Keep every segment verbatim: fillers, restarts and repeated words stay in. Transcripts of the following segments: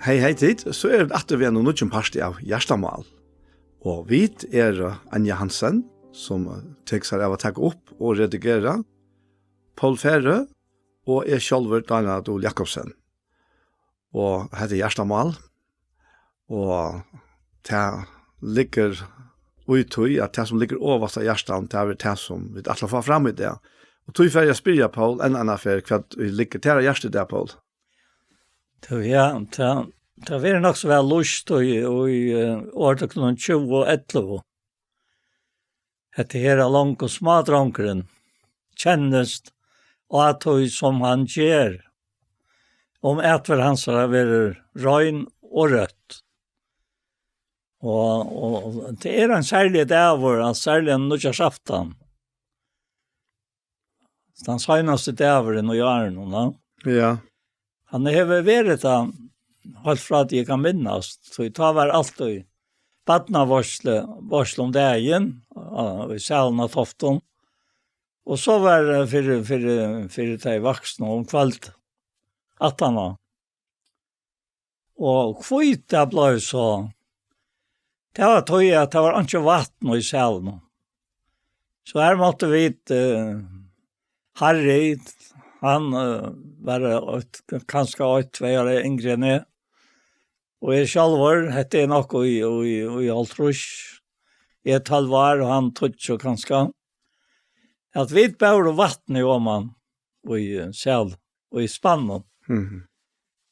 Hey, hey, tit. So eru vit aftur við einum nýggjum parti av Hjartamál. Og vit eru Anja Hansen, sum, eh, tekur sær av at taka upp og redigera. Poul Færø og eg sjálvur, Dánjal Dul Jakobsen. Og hetta er Hjartamál. Og tað liggur í tí, at tað, sum liggur ovast á hjartanum, tað er tað, sum vit ætla at fáa fram í dag. Og tí fari eg at spyrja Poul enn eina ferð, hvat ið liggur tær á hjarta í dag, Poul? Tú, ja, tað, tað verður nokk so væl lýst í, í, eh, orðtøkunum tjúgu og ellivu. Hetta her er longu smádrongurin, kennist á tí, sum hann ger, um atferð hansara verður rein og røtt. Og, og, og tað er ein serligur dagur, ein serligan nýggjársaftan. Tann seinasti dagurin í árinum, ja. Ja. Hann hevur verið tað heilt frá tí eg kann minnast, tí tá var altíð barnaveitsla, veitsla um dagin, á, í salinum á Toftum. Og so var, eh, fyri, fyri, fyri tey vaksnu um kvøld, aftaná. Og hví tað bleiv so, tað var tí, at tað var einki vatn í salinum. So her máttu vit, eh, Harry, hann, eh, var eitt, kanska eitt, tvey ár yngri enn eg. Og eg sjálvur, hetta er nokk í, í, í hálvtrýss. Eg er tólv ár, og hann tíggju kanska. At vit bóru vatnið oman í, eh, sal, og í spannum. Mhm.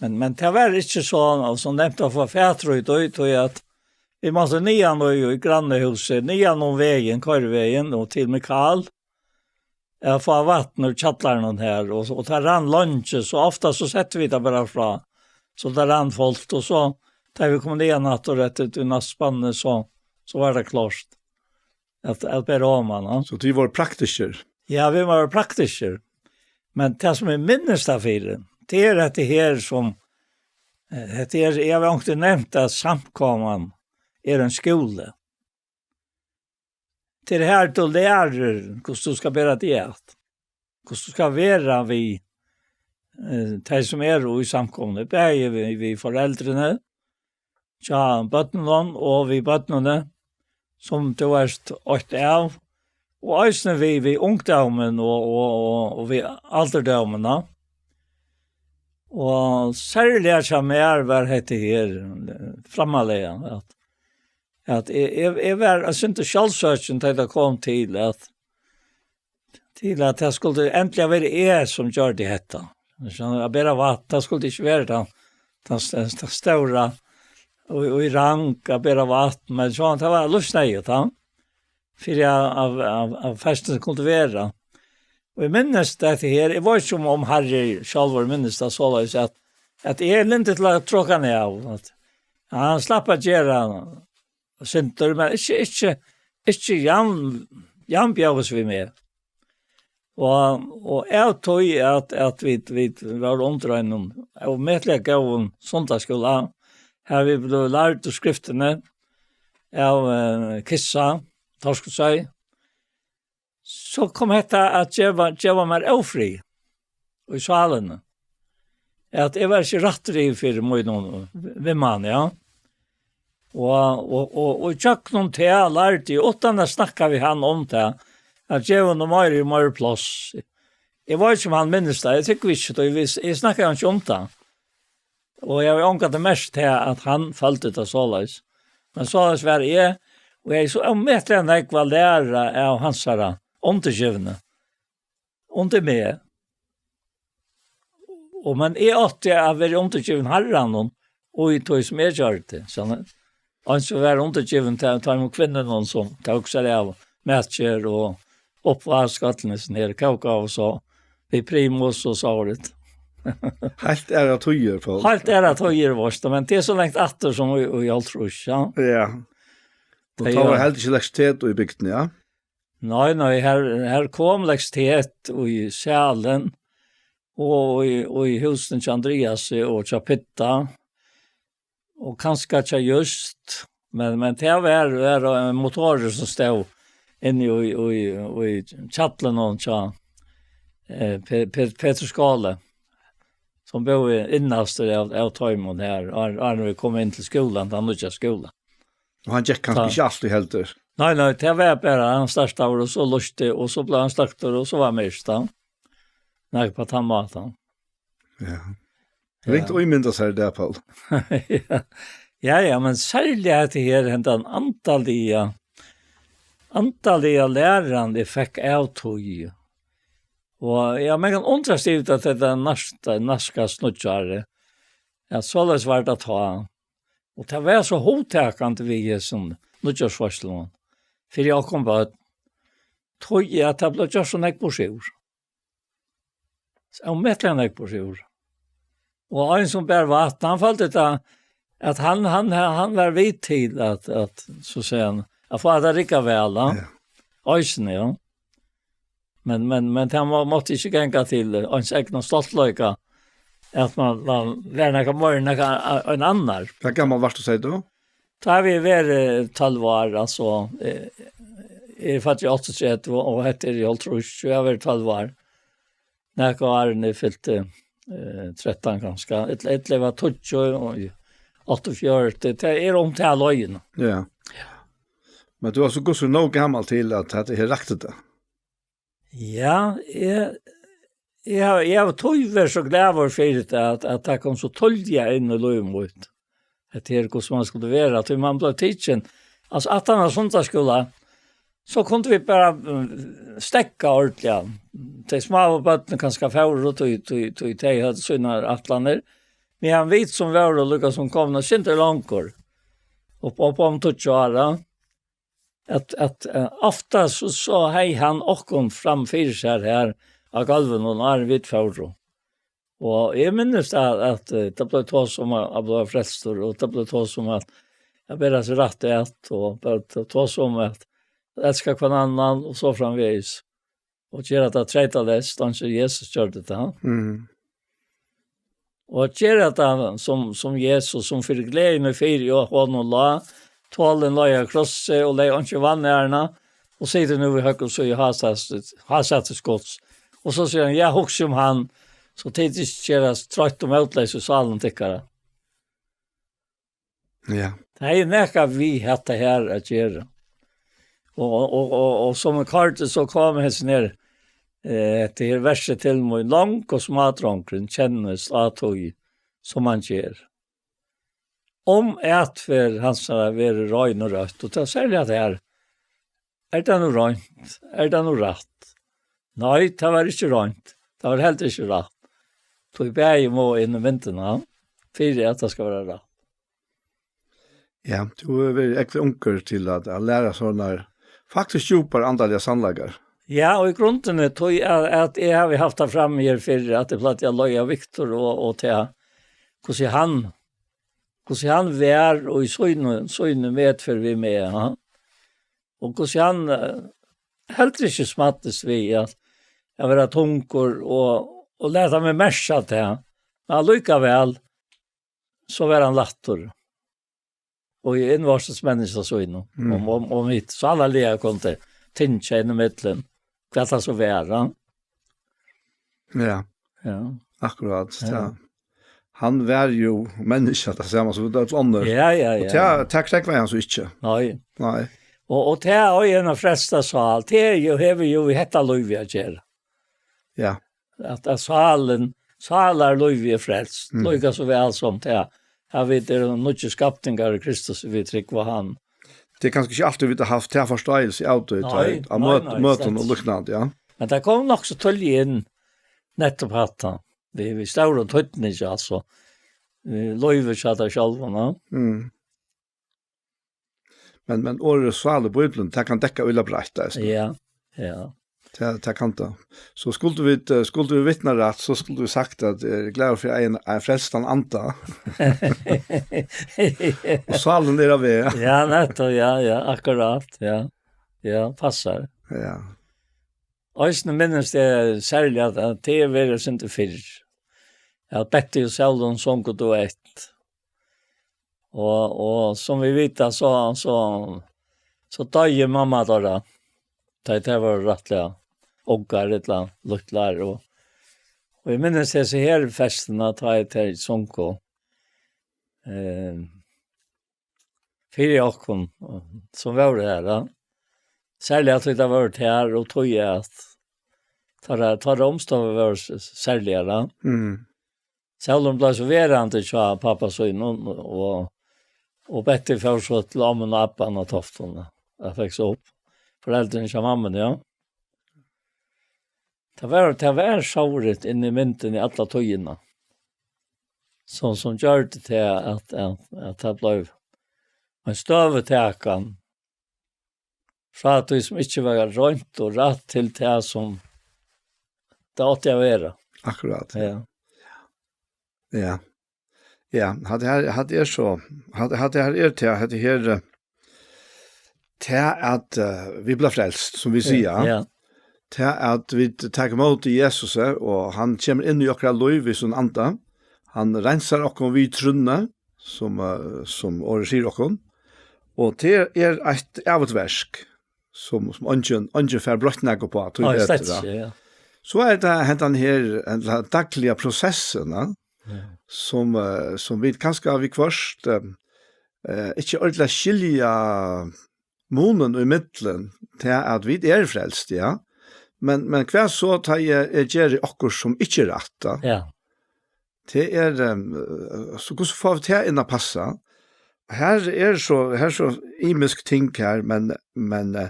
Men, men tað var ikki so, og sum nevnt, at fáa fatur í tí, tí at vit máttu niðan í, í grannahúsið, niðan um vegin, koyrivegin, og til Mikael, at fáa vatn úr kjallaranum her, og, og tað rann leingi, so ofta so settu vit tað bara frá, so tað rann fult, og so, tá vit komu niðan aftur eftir, eftir næsta spanni, so, so var tað klárt at, at bera oman, ja. So tit vóru praktiskir? Ja, vit vóru praktiskir. Men tað, sum eg minnist tað fyri, tað er hetta her, sum, eh, hetta er, eg havi onkuntíð nevnt, at samkoman er ein skúli. Tað er her, tú lærir, hvussu tú skal bera teg at, hvussu tú skal vera við, eh, tey, sum eru í samkomuni, bæði við, við foreldrini, hjá børnunum og við børnini, sum tú ert eitt av, og eisini við, við ungdómin og, og, og, og við aldurdómin, ja. Og serliga hjá mær var hetta her, eh, frammarliga, at, at eg, eg, eg var eitt sindur sjálvsøkin, tá tað kom til at, til at tað skuldi endiliga vera eg, sum gjørdi hetta. So at bera vatn, tað skuldi ikki vera tann, tann st-, tann stóra og, og í rang at bera vatn, men so, tað var lívsneyðugt, ja, fyri at, at, at, at ferðslan kundi vera. Og eg minnist hetta her, eg veit ikki um, um Harry sjálvur minnist tað soleiðis, at, at eg er lyndi til at tráka hann av, at hann slapp at gera sindur, men ikki, ikki, ikki javn-, javnbjóðis við meg. Og, og av tí at, at vit, vit vóru undir einum ómetaliga góðum sunnudagsskúla, har vit blivu lærd úr skriftini av, eh, Kissa Torkilsøe, so kom hetta at geva, geva mær ófrið í sálini. At eg var ikki rættur yvir fyri mínum vinmanni, ja. Og, og, og, og gjøgnum tað lærdi eg, uttan at snakka við hann um tað, at geva honum meira og meira pláss. Eg veit ikki, um hann minnist tað, eg trúgvi ikki, tí vit, eg snakkaði einki um tað. Og eg havi ongantíð merkt tað, at hann føldi tað soleiðis. Men soleiðis var eg, og eg hevði so ómetaliga nógv at læra av hansara undirgivni. Undir meg. Og men eg átti at vera undirgivin Harranum, og í tí sum eg gjørdi. So eins og vera undirgivin til teimum kvinnunum, sum tók sær av matgerð og uppvask, allan hesin her, kóka og so, við primus og so var tað. Heilt aðrar tíðir, Poul. Heilt aðrar tíðir, veitst tú, men tað er so langt aftur sum í, í hálvtrýss, ja. Ja. Og tað tá var var heldur ikki elektrisitet í bygdini, ja? Nei, nei, her, her kom elektrisitet í salin, og í, og í húsini hjá Andreasi og hjá Pitta, og kanska hjá Just, men, men tað var, var ein motorur sum stóð inni í, í, í kjallaranum hjá, eh, Pe-, Pe-, Petur Skála. sum búði innastur av, av teimum her, og hann, hann var komin inn til skúlan, tann nýggja skúlan. Og hann gekk kanska Tá- ikki altíð heldur. Nei, nei, tað var bara, hann startaði og so lurtaði, og so bleiv hann støktur, og so var mist, tá. Nei, på tann mátan. Ja. Ringt Ja. Ímynda sær det, Paul. Ja. Ja, ja, men serliga hetta her, hendan andaliga, andaliga læran, eg fekk av tí. Og ja, man kann undrast yvir at hetta næsta, næsta nýggjár, at soleiðis var tað tá. Og tað var so hugtakandi við hesum nýggjársveitslunum. Fyri okkum børn, tí at tað bleiv gjørt so nógv burturúr. Ómetaliga nógv burturúr. Og ein sum bar vatn, hann følti tað, at hann, hann, hann var við til at, at, so siga hann, at fáa tað at rigga væl, ja. Ja. Eisini, ja. Men, men, men tað má, mátti ikki ganga til, eh, eins egna stoltleika, at man, man var nakað meira enn nakað a-, enn annar. Hvat gamal vart tú, sigur tú? Tá havi eg verið tólv ár, altso, eh, eg er føddur í áttaogtretivu, og hetta er í hálvtrýss, so eg havi verið tólv ár. Nakað áðrenn eg fylti, eh, trettan kanska, ella, ella eg var tíggju, og í áttaogfjøruti, tað er um ta løgina. Ja. Men tú var so gott sum nóg gamal til, at hetta her rakti tað. Ja, eg, eg havi, eg havi tí verið so glaður fyri tað, at, at tað kom so tíðliga inn í lív mítt. At her, hvussu man skuldi vera, tí man bleiv tikin. Altso, aftan á sunnudagsskúla, so kundu vit bara, mm, steðga ordiliga. Tey smáu børnini kanska fóru, tí, tí, tí tey høvdu sínar ætlanir. Meðan vit sum vóru líka sum komnir sindur longur, upp, upp um tíggju ára, at, at, eh, ofta so, so hevði hann okkum fram fyri sær her á gólvinum, áðrenn vit fóru. Og eg minnist at, at, eh, tað bleiv tosað um at, at bliva frelstur, og tað bleiv tosað um at, at bera seg rætt at, og bara tosað um at elska hvønn annan, og so framvegis. Og gera tað treytaleyst, eins og Jesus gjørdi tað. Mhm. Og at gera tað sum, sum Jesus, sum fyri gleðini fyri og honum lá, tolin leið á krossi og legði einki vanæruna, og situr nú við høgru síðu hásætis, hásætis Guds. Og so sigur hann, ja, hugsi um hann, so tit ikki gerast troytt og mótleys í sálum tykkara. Ja. Tað er nakað við hetta her at gera. Og, og, og, og sum eg koyrdi, so kom hesin her, eh, hetta her versið til mín: Long og smádrongurin kennist á tí, sum hann ger. Um atferð hansara verður rein og røtt, og tað er serliga tað her. Er tað nú reint? Er tað nú rætt? Nei, tað var ikki reint. Tað var heldur ikki rætt. Tí bæði má inn í myndina, fyri at tað skal vera rætt. Ja, tú hevur verið ekta ungur til at, at læra sånne her, faktisk djúpar andaliga sannleikar. Ja, og í grundini, tí at, at eg havi havt tað fram her fyri, at eg plagdi at leiða Viktor og, og til, hvussu hann, hvussu hann var og í sínu, sínu metferð við meg, ja. Og hvussu hann, eh, heldur ikki smaddist við at, at vera tungur og, og lata meg merkja tað. Men allíkavæl, so var hann lættur. Og í innvortis menniskja sínum. Mm. Og, og, og mitt sálarliga kundi tyngja inn í millum, hvat tað so var, ja. Ja. Ja. Akkurát, ja. Ja. Hann var jú menniskja, tað sama sum vit øll onnur. Ja, ja, ja. Og tað, tað krógvaði hann so ikki. Nei. Nei. Og, og tað er ein frelst sál, tað er jú, hevur jú við hetta lívið at gera. Ja. At, at sálin, sálarlívið er frelst, Mm. líka so væl sum tað, at vit eru nýggjar skapningar í Kristus, vit trúgva á hann. Tað er kanska ikki altíð vit hava havt ta forståelse av tí, tá Nei, á nei, møt-, nei, møtum slett. Og líknandi, ja. Men tað kom nokk so tíðliga inn, nettopp hatta. Við, við stórum týdningi, altso. Við lívið hjá tær sjálvum, ja. Mm. Men, men orðið sál í Bíbliuni, tað kann dekka øgiliga breitt, eisini. Ja, ja. Tað, tað kann tað. So skuldu vit, eh, skuldu vit vitna rætt, so skuldu vit sagt at, eh, glaður fyri ein, ein frelstan anda. Og sálin er á veg. Ja, nettopp, ja, ja, akkurát, ja. Ja, passar. Ja. Eisini minnist eg serliga at, at tað er verið sindur fyrr. At Betty og Selden sungu duett. Og, og sum vit vita, so, so, so doyði mamma teirra. Tey, tey vóru rættiliga ungar, ella lítlar, og, Og eg minnist hesa her festina, tá ið tey sungu, eh, fyri okkum, sum vóru har, ja. Serliga tí tað vóru tær, og tí at teirra, teirra umstøður vóru s-, serligar, ja. Mm. Sólin bleiv so verandi hjá pápa sínum, og, og Betty fór so til ommun og abban á Toftum, at fekk so upp foreldrini hjá mammuni, ja. Tað var, tað var sórligt inn í myndini alla tíðina. Sum, sum gjørdi tað at, at, at tað bleiv ein støðutakan frá tí sum ikki var reint og rætt til tað sum tað átti at vera. Akkurát. Ja. Ja. Ja, hatta her, hatta er so, hatta, hatta her er til, hatta her, eh, til at, eh, vit blíva frelst, sum vit siga. Ja. Til at vit taka ímóti Jesus, eh, og hann kemur inn í okkara lív við sín anda. Hann reinsar okkum við trúnni, sum, eh, sum orðið sigur okkum. Og til er eitt ævigt verk, sum, sum eingin, eingin fær broytt nakað uppá, tí Nei, betur, slett ja. Ikki, ja. So er tað hendan her, hendan dagliga prosessin, ja, Ja. sum, eh, sum vit kanska viðhvørt, eh, eh, ikki ordiliga skilja munin í millum, til at vit eru frelst, ja. Men, men hvat so, tá eg, eg geri okkurt sum ikki er rætt, ja. Ja. Tað er, ehm, so hvussu fáa vit tað inn at passa? Her er so, her er so ymisk ting her, men, men, eh,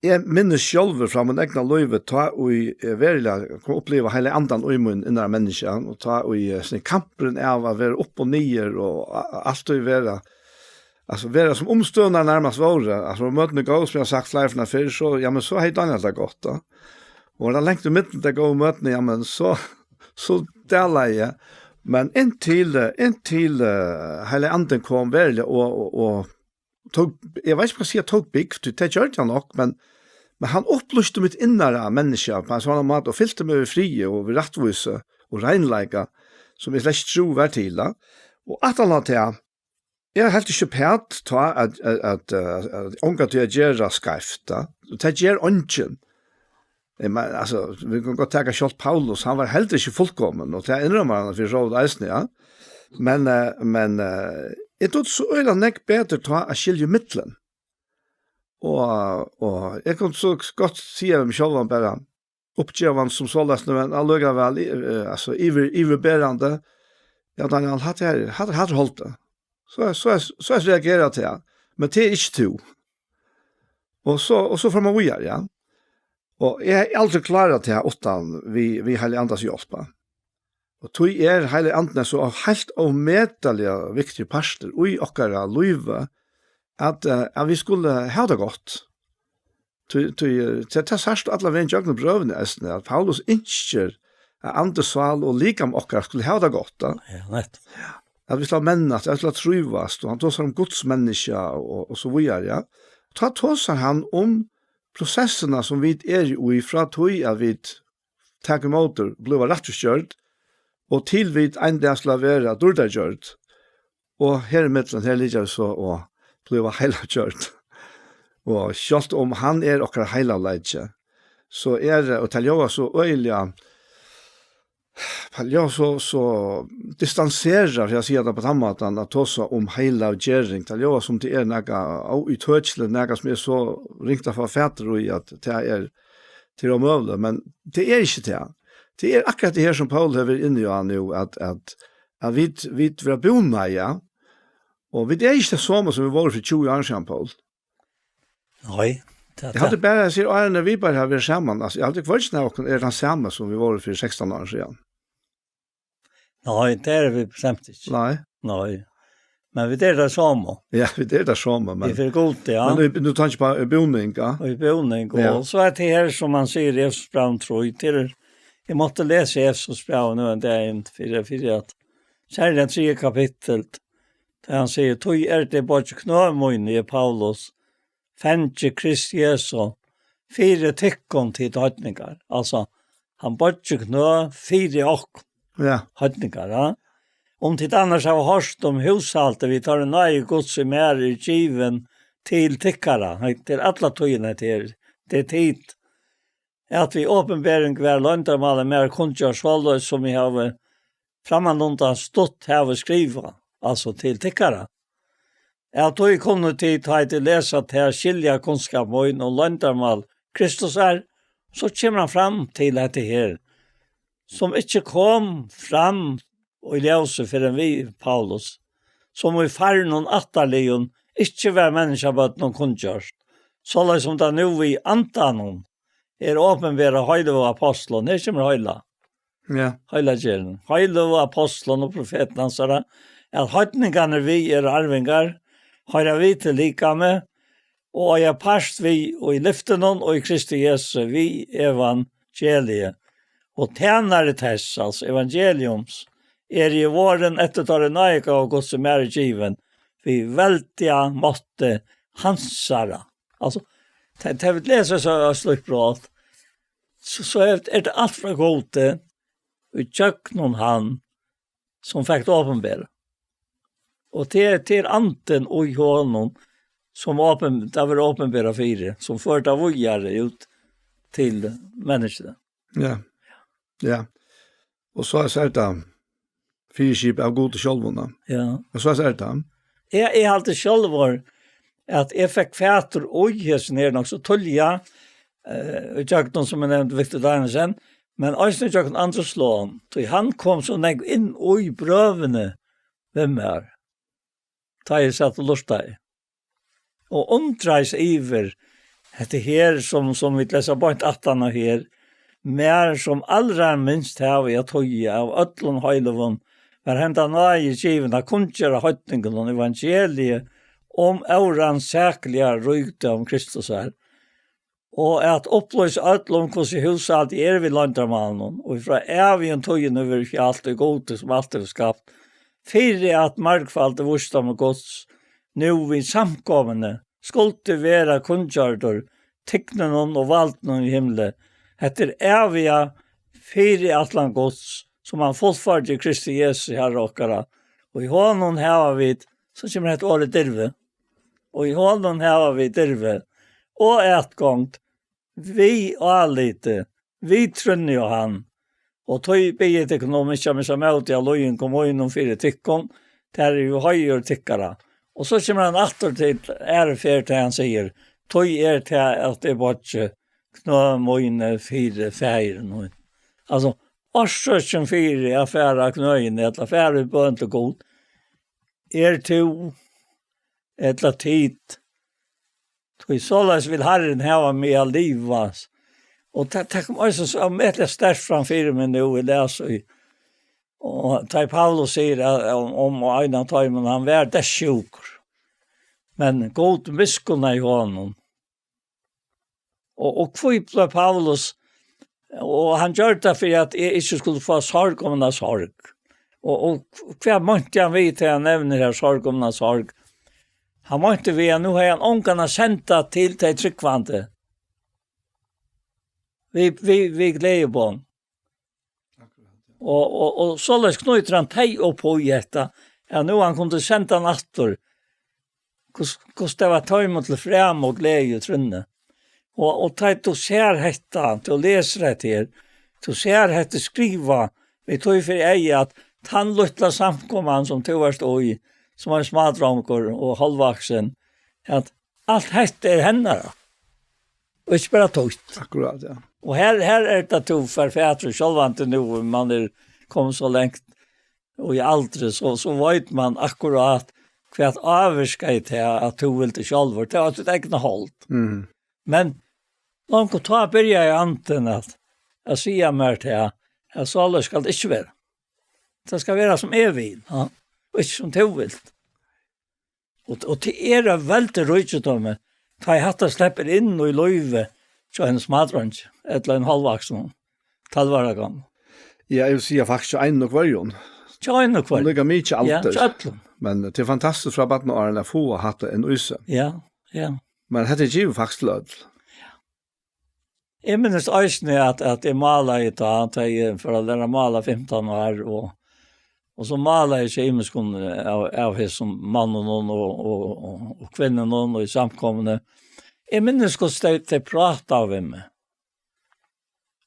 eg minnist sjálvur frá mín egna lívi, tá ið eg veruliga kom uppliva Heilaga Andan í mín innara menniskja, og tá ið, eh, sin kampurin av at vera upp og niður og a-, a-, alt og vera, altso, vera sum umstøðurnar nærmast vóru. Altso, vóru møtini góð, sum eg havi sagt fleiri ferðir fyrr, so, ja, men so hevði Dánjal tað gott, tá. Og var tað langt ímillum tey góðu møtini, ja, men so, so dalaði eg. Men inntil, eh, inntil, eh, Heilagi Andin kom veruliga og, og, og tók, eg veit ikki, um eg skal siga, tók bygd, tí tað gjørdi hann nokk, men, men hann upplýsti mítt innara menniskja á ein sovorðnan máta og fylti meg við friði og við rættvísi og reinleika, sum eg slett ikki trúði var til, tá. Og aftan á tað, eg helt ikki uppat tá at, at, at, at, at ongantíð at gera skeivt, tá. Og tað ger eingin. Eg mein, altso, vit kunnu gott taka sjálvt Paulus, hann var heldur ikki fullkomin, og tað innrømmar hann fyri so vítt eisini, ja. Men, eh, men, eh, eg dugdi so øgiliga nógv betur tá at skilja ímillum. Og, og eg kundi so gott siga við meg sjálvan bara, uppgevandi sum soleiðis, men allíkavæl, eh, altso, yvir-, yvirberandi. Ja, Dánjal, hatta her, hatta, hatta er holdið. So, so, so reagerar eg til tað. Men tað ert ikki tú. Og so, og so fer man víðari, ja. Og eg hevði aldri klárað tað uttan við, við Heilaga Andans hjálp. Og tí er Heilagi Andin so heilt ómetaliga viktigur partur í okkara lívi, at, eh, at vit skulu hava tað gott. Tí, tí, eh, tað, tað sært tú allan vegin gjøgnum brøvini eisini, at Paulus ynskir, at andi, sál og likam okkara skulu hava tað gott, tá. Ja, nettupp. At vit skulu mennast, at vit skulu trívast, og hann tosar um Guds menniskja og, og so víðari, ja. Tá tosar hann um prosessina sum vit eru í, frá tí at vit taka ímóti, blíva rættvísgjørd, og til vit ein dag skulu vera dýrdargjørd. Og her ímillum, her liggja vit so og blíva heilaggjørd. Og sjálvt um hann er okkara heilagleiki, so er, og tað ljóðar so øgiliga, tað ljóðar so, so distanserað, fyri at siga tað á tann mátan, at tosa um heilaggjøring. Tað ljóðar sum tað er nakað óítøkiligt, nakað sum er so ringt at fáa fatur í, at tað er, tað er ómøguligt, men tað er ikki tað. Tað er akkurát tað her, sum Paul hevur verið inni á nú, at, at, at vit, vit verða búnaðar, ja. Og vit eru ikki tað sama, sum vit vóru fyri tjúgu árum síðan, Paul. Nei, tað, eg haldi tað bara, eg sigi, árini vit bara hava verið saman, altso, eg haldi hvørgin av okkum er tann sami, sum vit vóru fyri sekstan árum síðan. Nei, tað eru vit bestemt ikki. Nei. Nei. Men vit eru tað sama. Ja, vit eru tað sama, men Vit fyri Gud, ja. Men nú, nú tenkir eg bara í búning, ja. Og í búning, ja. Og so er tað her, sum hann sigur, Efesusbrævinum trý, til, eg mátti lesa Efesusbrævið nú ein dagin, fyri, fyri at, serliga triðja kapittul, har hann sigur, tí er tað beiggi knø míni, eg, Paulus, fangi Krists Jesu, fyri tykkum, tit heidningar. Altso, hann beiggi knø fyri okkum, ja, heidningar, ja. Um tit annars hava hoyrt um húshaldið við teirri náði Guds, ið mær er givin til tykkara, til alla tíðina, til, til tit. at við opinbering var loyndarmálið mær kunngjørt soleiðis, sum eg havi frammanundan stutt havi skrivað, altso til tykkara. Av tí kunnu tit, tá ið tit lesa tað, skilja kunnskap mín og loyndarmál Kristusar, so kemur hann fram til hetta her, sum ikki kom fram í ljósi fyrr enn við Paulus, sum í farnum ættarliðum ikki var menniskjabørnum kunngjørt, soleiðis sum tað nú við andanum er opinberað heiløgu ápostlum. Her kemur heila, Ja. Heilagerðin. Heiløgu ápostlum og profetum hansara, at heidningarnir við eru arvingar, hoyra við til likamið, og eiga part við og í lyftunum og í Kristi Jesu við evangeliið. Og tænari tess, altso evangeliums, er eg vorðin eftir teirri náðigávu Guds, sum mær er givin, við veldiga mátti hansara. Altso, tað, tað vit lesa so, og slíkt brot, so, so er, er tað alt frá Gudi, í gjøgnum hann, sum fekk tað opinbera. Og tað er, tað er andin í honum, sum opin-, tað verður opinbera fyri, sum førir tað víðari út til menniskjuna. Ja. Ja. Og so er tað fyriskipað av Gudi sjálvum, ja. Ja. Og so er tað. Eg, eg haldi sjálvur, at eg fekk fatur í hesum her nokk so tíðliga, eh, í gjøgnum, sum eg nevndi, Victor Danielsen, men eisini í gjøgnum Andrus Lon, tí hann kom so nógv inn í brøvini við mær, tá eg sat og lurtaði. Og undraðist yvir hetta her, sum, sum vit lesa beint aftan á her, mær, sum alra minst havi at týða av øllum heiløgum, var henda náði givin at kunngera heidningunum evangeliið um órannsakliga ríkdóm Kristusar, og at upplýsa øll um, hvussu húshaldið er við loyndarmálinum, og frá ævigum tíðum hevur verið fjalt í Gudi, sum alt hevur skapt, fyri at margfaldi vísdómur Guds nú við samkomuni skuldi vera kunngjørdur tigninum og valdinum í himli. Hetta er æviga fyriætlan Guds, sum hann fullførdi í Kristi Jesu, Harra okkara. Og í honum hava vit, so kemur hetta orðið dirvi, og í honum hava vit dirvi og atgongd við áliti, við trúnni á hann. Og tí biði eg tykkum um ikki at missa mótið av líðingum mínum fyri tykkum, tær eru heiður tykkara. Og so kemur hann aftur til aðru ferð, tá hann sigur, tí er tað, at eg boyggi knø míni fyri Faðirin mín. Altso, orsøkin fyri at fara á knøini, ella fara í bøn til Gud, er tú, ella tit, tí soleiðis vil Harrin hava meg at liva. Og tað, tað kom eisini so ómetaliga sterkt fram fyri meg nú, eg las í, og tá ið Paulus sigur at, um, um ein av teimum, hann var deyðssjúkur. Men Gud miskunnaði honum. Og, og hví bleiv Paulus, og hann gjørdi tað fyri at eg ikki skuldi fáa sorg um eina sorg. Og, og hvat meinti hann við, tá hann nevnir her sorg um eina sorg? Hann meinti við, at nú hevði hann ongan at senda til tey trúgvandi. Við, við, við gleðiboðum. Og, og, og soleiðis knýtir hann tey upp í hetta, at nú hann kundi senda hann aftur. Hvus-, hvussu tað var teimum til frama og gleði og trúnni. Og, og tá tú sær hetta, tú lesur hetta her, tú sær hetta skrivað, við tí fyri eyga, at tann lítla samkoman, sum tú vart í, sum var smádrongur og hálvvaksin, at alt hetta er hennara. Og ikki bara títt. Akkurát, ja. Og her, her er tað, tú fær fatur sjálvandi nú, um man er komin so langt og í aldri, so, so veit man akkurát, hvat ávirkaði tað, at tú vildi sjálvur. Tað var títt egna hold. Mm. Men longu tá byrjaði andin at, at siga mær tað, at soleiðis skal tað ikki vera. Tað skal vera, sum eg vil, ja, og ikki, sum tú vilt. Og, og tað er eitt veldigt ríkidømi, tá ið hatta sleppur inn í lívið hjá einum smádrongi, ella einum hálvvaksnum, tólv ára gamlum. Ja, eg vil siga, faktiskt hjá einum og hvørjum. Hjá einum og hvørjum. Líka mikið, ja, aldur. Hjá øllum. Men tað er fantastiskt frá barnaárunum at fáa hatta inn í seg. Ja, ja. Men hetta er givið faktiskt til øll. Eg minnist eisini, at, at eg málaði tá, tá eg fór at læra at mála fimtan ár, og, og so málaði eg hjá ymiskum av, av hesum monnum og, og, og, og kvinnum og í samkomuni. Eg minnist, hvussu tey, tey prátaðu við meg.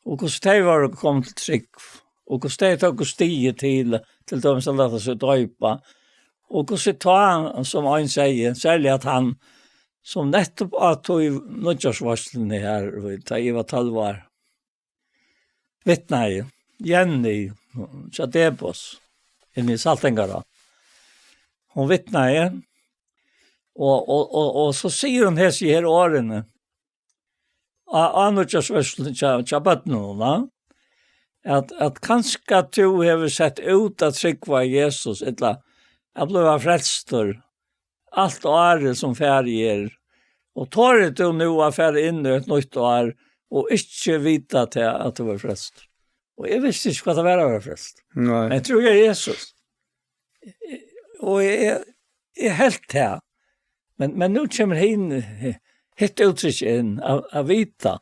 Og hvussu tey vóru komin til trúgv, og hvussu tey tóku stigið til, til dømis at lata seg doypa, og hvussu tá, sum ein segði, serliga at hann, sum nettupp á tí nýggjársveitsluni her, tá eg var tólv ár, vitnaði, Jenny, hjá Debos, inni í Saltangará. Hon vitnaði, og, og, og, og so sigur hon hesi her orðini, á, á nýggjársveitsluni hjá, hjá børnunum, va? At, at kanska tú hevur sett út at trúgva Jesus, ella at blíva frelstur, alt árið sum farið er, og torir tú nú at fara inn í eitt nýtt ár og ikki vita tað, at tú ert frelstur? Og eg visti ikki, hvat tað var at vera frelstur. Nei. Men eg trúði á Jesus. Og eg, eg helt tað. Men, men nú kemur hin, hitt úttrykk inn, at, at vita.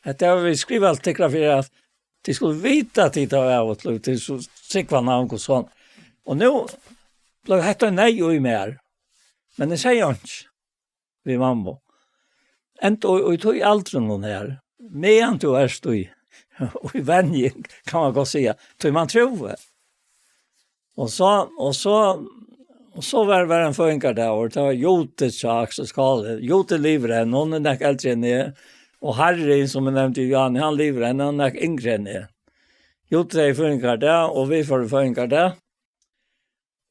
At tað har vit skriva alt tykra fyri, at tit skulu vita, at tit hava av og til, tit skulu trúgva navn og sånn. Og nú bleiv hetta nei í mær. Men eg segði einki við mammu. Enda í, í tí aldrinum her, meðan tú ert í, í venjing, kann man gott siga, tí man trúði. Og so, og so, og so var, var ein føðingardagur, tað var Judith hjá Aksel Skála. Judith livir enn, hon er nógv eldri enn eg. Og Harry, sum eg nevndi, Jan, hann livir enn, hann er nógv yngri enn eg. Judith hevði føðingardag, og vit fóru føðingardag.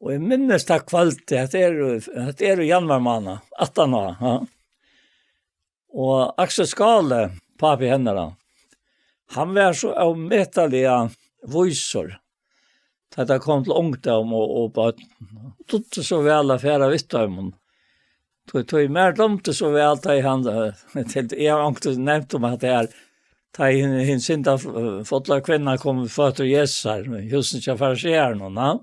Og eg minnist tað kvøldið, hetta er, hetta er í januar mánað, aftan á, ja. Og Aksel Skála, pápi hennara, hann var so ómetaliga vísur, tá tað kom til ungdóm og, og børn. Dugdi so væl at fara við teimum. Tí, tí mær dámdi so væl, tá ið hann, eh, til, eg havi onkuntíð nevnt um hatta her, tá ið hin, hin syndafulla kvinna kom við føtur Jesusar, í húsini hjá farisearunum, ja.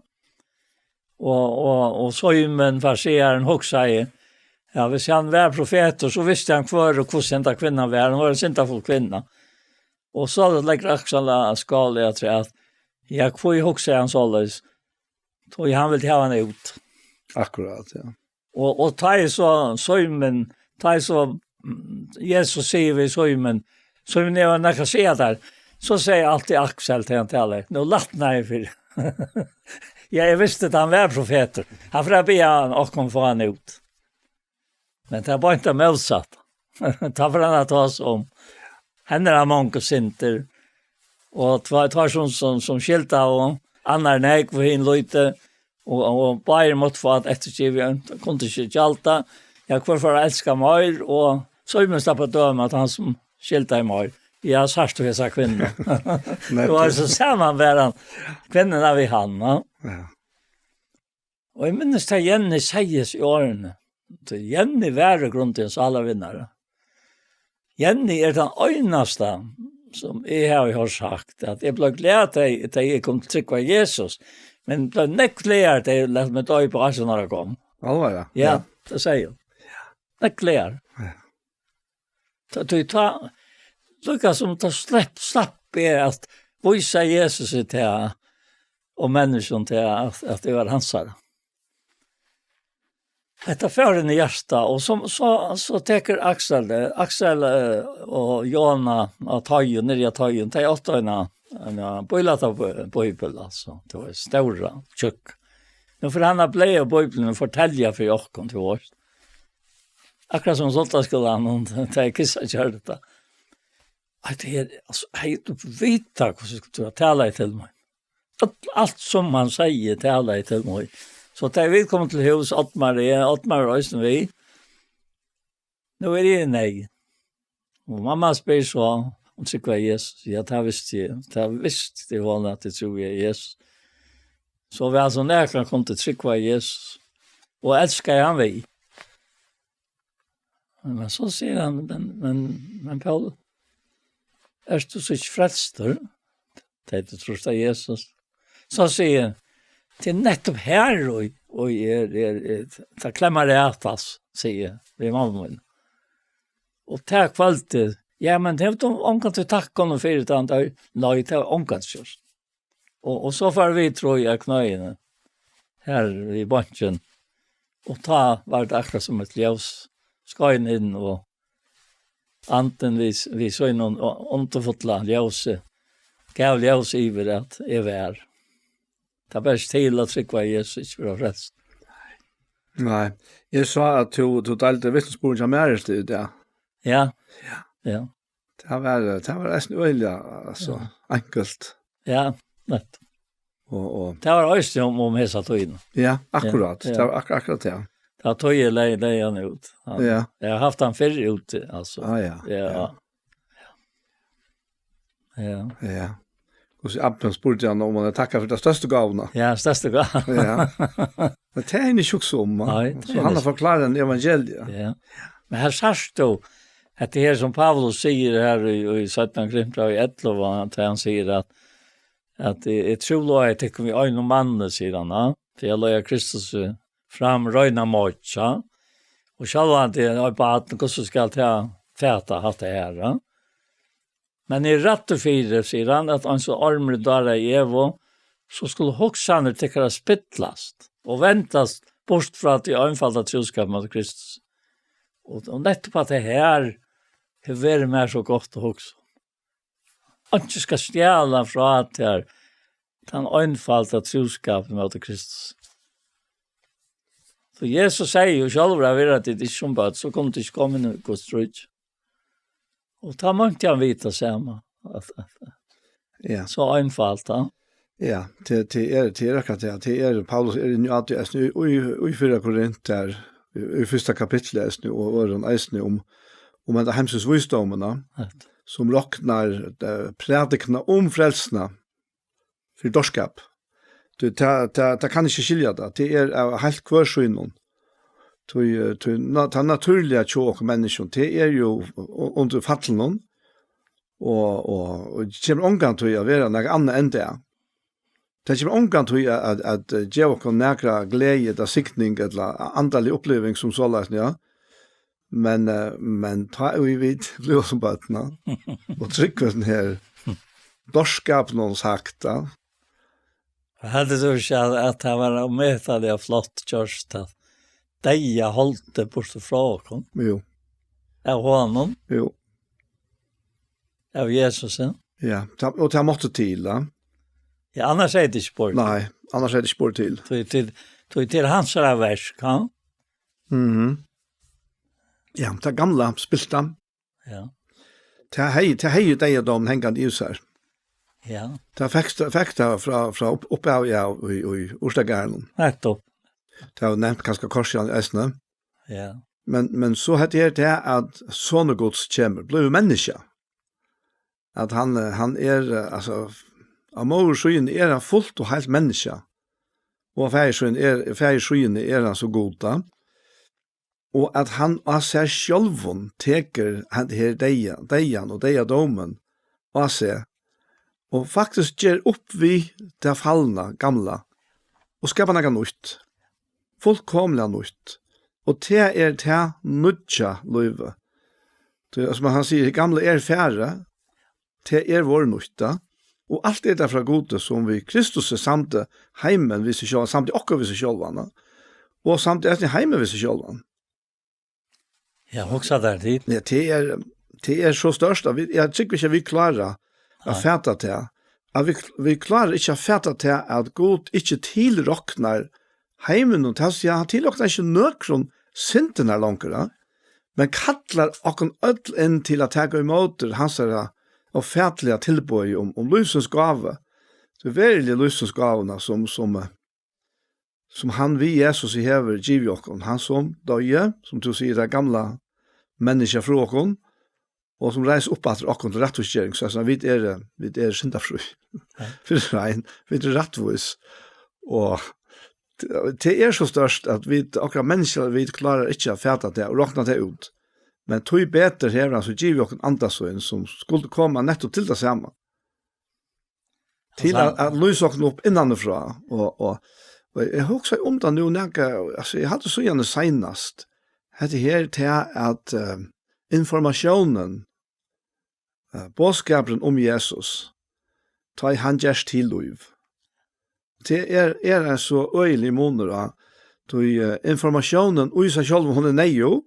Og, og, og Símun farisearin hugsaði, ja, hvis hann var profetur, so visti hann hvør og hvussu henda kvinnan var. Hon var ein syndafull kvinna. Og so leggur Aksel Skála afturat, ja, hví hugsaði hann soleiðis? Tí hann vildi hava hann út. Akkurát, ja. Og, og tá ið so Símun, tá ið so, mm, Jesus sigur við Símun, Símun, eg havi nakað at siga tær, so segði altíð Aksel, tá hann talar, nú lætnaði fyri. Ja, eg visti, at hann var profetur. Hann fer at biðja okkum fáa hann út. Men tað er beint tað mótsatta. Tá fer hann at tosa um hennara mongu syndir. Og tveir, tveir sum, sum, sum skildu, og annar nógv og hin lítið. Og, og báðir máttu fáa at eftirgeva, kundu ikki gjalda. Ja, hvør fór at elska meir? Og so er mest at døma at hann sum skildi meir. Ja, sært tú hesa kvinnu. Nettupp. Tað var so samanberan kvinnuna við hann, ja. Ja. Og eg minnist tað Jenny segði í orðini. Tí Jenny var í grundini ein sálarvinnari. Jenny er tann einasta, sum eg havi hoyrt sagt, at eg bleiv glað, tá eg, tá eg kom til trúgv á Jesus. Men bleiv nógv glaðari, tá eg læt meg doypa, átjan ára gomul. Álvara? Ja, ja, tað segði hon. Nógv glaðari. Ja. Tá, tá, tá, líka sum tá slepp, slapp eg at vísa Jesus í tað, og menniskjum til at, at eg var hansara. Hetta fór inn í hjartað, og so, so, so tekur Aksel, eh, Aksel, eh, og Jona á Tøyen, niðri á Tøyen, tey áttu eina, eina bílæta bí-, bíbel, altso. Tað var stóra, tjúkk. Nú fer hann at blæa bíbliuna og fortelja fyri okkum, tú veitst. Akkurát sum sunnudagsskúlan, hon, tey kissa gjørdi tað. Ei, tað er, altso, hey, tú vita hvussu tú talaði til mín. Alt, alt sum hann segði, talaði til mín. So tá vit komu til hús, Oddmar, eg, Oddmar var eisini við. Nú eri eg í neyð. Og mamma spyr so, um trúgvi eg Jesus. Ja, tað visti eg. Tað visti hon, at eg trúði á Jesus. So væl sum nakran kundi trúgva á Jesus. Og elskaði hann við. Men so sigur hann, men, men, men Paul, ert tú so ikki frelstur? Tey tú trýrt á Jesus. So sigur hann, tað er nettupp her, og, og er, er, er, tað klemmar at, altso, sigur hann við mammu mína. Og tað kvøldið, ja, men hevur tú ongantíð takkað honum fyri tað, hann døy? Nei, tað var ongantíð gjørt. Og, og so fóru vit trý á knøini her í bankin. Og tá var tað akkurát sum eitt ljós skein inn, og Andin við, við sínum undurfulla ljósi, gav ljós yvir, at eg var. Tað ber ikki til at trúgva á Jesus, ikki vera frelst. Nei. Eg sá, at tú, tú deildi vitnisburðin hjá Maritu í dag. Ja. Ja. Ja. Tað var, tað var eisini øgiliga, altso, Ja. enkelt. Ja, nett. Og, og Tað var eisini um, um hesa tíðina. Ja, akkurát. Ja, ja. Tað var akkur-, akkurát, ja. Tað var tí eg legði, legði hann út. Hann, Ja. Eg havi havt hann fyrr úti, altso. Ah, ja. Ja. Ja. Ja. Ja. Hvussu Abram spurdi hann um hann hevði takkað fyri ta størstu gávuna. Ja, størstu gávu. Ja. Men tað er hann ikki hugsað um, va? Nei, tað So er hann hann har forklarar hann evangeliet. Ja. Men her sært tú, at tað her sum Paulus sigur her í, í seinna Korintbræv í ellivu, at hann sigur at, at eg, eg trúlovaði tykkum við einum manni, sigur hann, ja. Tí eg leiði Kristus fram reina mót, ja. Og sjálvandi er eitt barn, hvussu skal tað fata alt tað her, ja? Men eg rætti fyri, sigur hann, at eins og ormurin dáraði Evu, so skulu hugsanir tykkara spillast og vendast burt frá tí einfalda trúskap móti Kristus. Og, og nettupp at tað her hevur verið mær so gott at hugsa um. Einki skal stjala frá tær tann einfalda trúskap móti Kristus. So Jesus segði jo sjálvur, at vera tit ikki sum børn, so kunnu tit ikki koma inn í Guds ríki. Og tá meinti hann vita sama. At, at, Ja. So einfalt, ja. Ja, tað, tað er, tað er akkurát tað. Tað er, Paulus er inni á tí, eisini í, í, í fyrra Korint, har, í, í fyrsta kapitli, eisini, og øðrum, eisini um, um henda heimsins vísdómin, ja, Rett. Sum roknar, eh, prædikuna um frelsuna fyri dárskap. Tí tað, tað, tað kann ikki skilja tað. Tað er av heilt hvør sínum. Tí, eh, tí na-, tað natúrliga hjá okkum menniskjum, tað er jo u-, undir fallinum, og, og, og kemur ongantíð at vera nakað annað enn tað. Tað kemur ongantíð at, at, at, eh, geva okkum nakra gleði, ella signing, ella andalig uppliving sum soleiðis, ja. Men, eh, men tá ið vit bliva sum børn, ja, og trúgva hesum her dárskapinum sagt, ja. Heldur tú ikki, at, at tað var ómetaliga flott gjørt, at deyða holdið burtur frá okkum? Jú. Av honum? Jú. Av Jesusi? Ja, ta-, og tað mátti til, ja. Ja, annars er tað ikki borið til. Nei, annars er tað ikki borið til. Tí, tí, tí til hansara verk, ha? Mhm. Ja, tað gamla spilti hann. Ja. Tað hevði, tað hevði deyðadómin hangandi yvir sær. Ja. Tað fekst, fekst tað frá, frá upp-, upphavi av í, í urtagarðinum. Nettupp. Tað var nevnt kanska korsið eisini. Ja. Men, men so hetta er tað, at Sonur Guds kemur, blívur menniskja. At hann, eh, hann er, eh, altso, á móður síðuni er hann fult og heilt menniskja. Og á faðir síðuni er, faðir síðuni er hann so Gud, da. Og at hann á sær sjálvum tekur hann her deyða, deyðan og deyðadómin á seg, og faktiskt ger upp við tað falna, gamla, og skapar nakað nýtt. Fullkomiliga nýtt. Og tað er tað nýggja lívið. Tí, sum hann sigur, hið gamla er farið, tað er vorðið nýtt, ja. Og alt er tað frá Gudi, sum við Kristus samdi heimin við seg sjálvan, samdi okkum við seg sjálvan, ja. Og samdi eisini heimin við seg sjálvan. Ja, hugsa tær til. Ja, tað er, tað er so stórt, at vit, eg trúgvi ikki, at vit klára at Nei. Fata tað. At vit, vit klára ikki at fata tað, at Gud ikki tilroknar heiminum, tað vil siga, hann tilroknar ikki nøkrum syndirnar longur, ja. Men kallar okkum øll inn til at taka ímóti hansara ófatiliga tilboði um, um lívsins gávu. Tí veruligu lívsins gávuna, sum, sum, eh, sum hann við Jesus hevur givið okkum. Hann sum doyði, sum tú sigur, tað gamla menniskja frá okkum, og sum reis upp aftur okkum til rættvísgering, so, so vit eru, vit eru syndafrí. Ja. Fyri ein, vit eru rættvís. Og t-, tað er so stórt, at vit, okkara menniskja, vit klára ikki at fata tað og rokna tað út. Men tí betur hevur hann so givið okkum anda sín, sum skuldi koma nettupp til tað sama. Til Altso, at, at lýsa okkum upp innanfrá. Og, og, og eg hugsaði um tað nú, nakað, altso, eg haldi síðani seinast, hetta her, tað at, eh, informatiónin, eh, boðskapurin um Jesus, tá ið hann gerst til lív. Tað er, er ein so øgiligur munur á, tí, eh, informatiónin í sær sjálvum, hon er neyðug,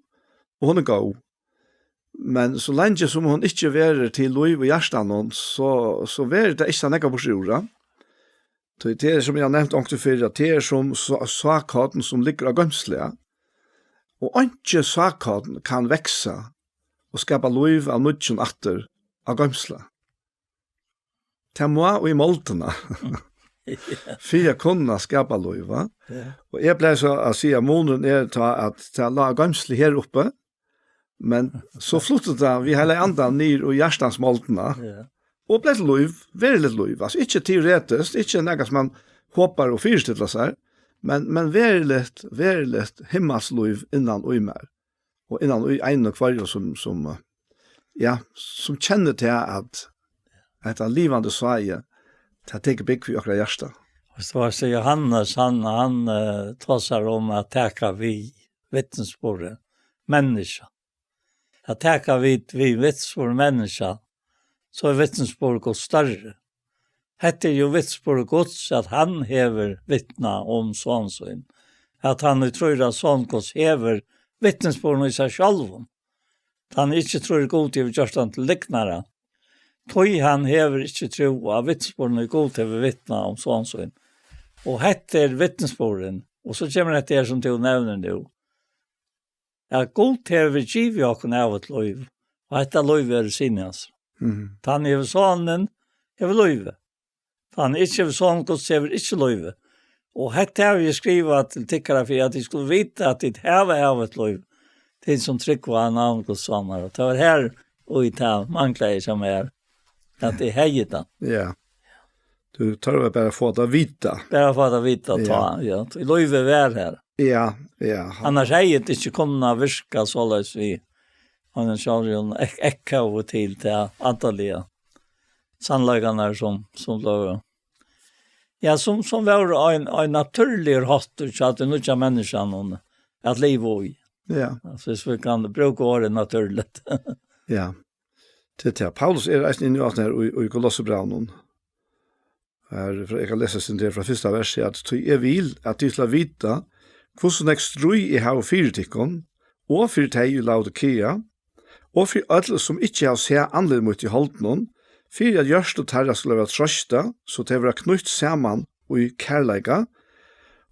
og hon er góð. Men so leingi sum hon ikki verður til lív í hjartanum, so, so verður tað ikki tað nógva burtur úr, ja. Tí tað er, sum eg havi nevnt onkuntíð fyrr, at tað er sum sá-, sákorn, sum liggur á goymslu, ja. Og einki sákorn kann vaksa og skapa lív av nýggjum aftur á goymslu. Tað má í moldina, fyri at kunna skapa lív, va? Ja. Og eg plagi so at siga, munurin er tá, at tað lá á goymslu her uppi, men so flutti tað við Heilaga Andan niður í hjartans moldina, ja, og bleiv til lív, veruligt lív. Altso, ikki teoretiskt, ikki nakað sum man hopar og fyristillar sær, men, men veruligt, veruligt himmalslív innan í mær. Og innan í einum og hvørjum sum, sum, eh, ja, sum kennir til at hetta livandi sáið, tað tekur búgv í okkara hjarta. Og so var so Jóhannes, hann, hann, eh, tosar um at taka við vitnisburði menniskja. At taka við, við vitnisburði menniskja, so er vitnisburður Guds størri. Hetta er jú vitnisburður Guds, at hann hevur vitnað um son sín, at hann, ið trýr á son Guds, hevur vitnisburðin í sær sjálvum. Tann, ið ikki trýr Gud, hevur gjørt hann til lygnara, tí hann hevur ikki trúð á vitnisburðin, ið Gud hevur vitnað um son sín. Og hetta er vitnisburðurin. Og so kemur hetta her, sum tú nevnir nú, at Gud hevur givið okkum ævigt lív, og hetta lívið er í Syni hans. Mhm. Tann hevur Sonin, hevur lívið. Tann ikki hevur Son Guds, hevur ikki lívið. Og hetta havi eg skrivað til tykkara, fyri at tit skulu vita, at tit hava ævigt lív, tit sum trúgva á navn Guds Sonar. Og tað var her, og í tað manglaði, sum er, at eg hevði tað. Ja. Tú tørvar bara at fáa tað at vita. Bara at fáa tað at vita, ja, tá, ja. Í lívið var her. Ja, ja. Annars hevði tað ikki kunnað virka soleiðis við, hann er sjálvur ek-, ekkaðu til tað andaliga. Sannleikarnar sum, sum lógu. Ja, sum, sum var ein, ein natúrligur háttur hjá tí nýggja menniskjanum at liva í. Ja. Altso, hvis vi kann brúka orðið natúrligt. Ja. Til tað. Paulus er eisini inni á her í, í Kolossebrævinum. Her, frá, eg kann lesa eitt sindur her frá fyrsta versi, at: «Tí eg vil, at tit skulu vita, hvussu nógv stríð eg havi fyri tykkum, og fyri tey í Laodikea, og fyri øll, sum ikki hava sæð andlit mítt í holdinum, fyri at hjørtu teirra skulu vera troystað, so tey verða knýtt saman í kærleika.»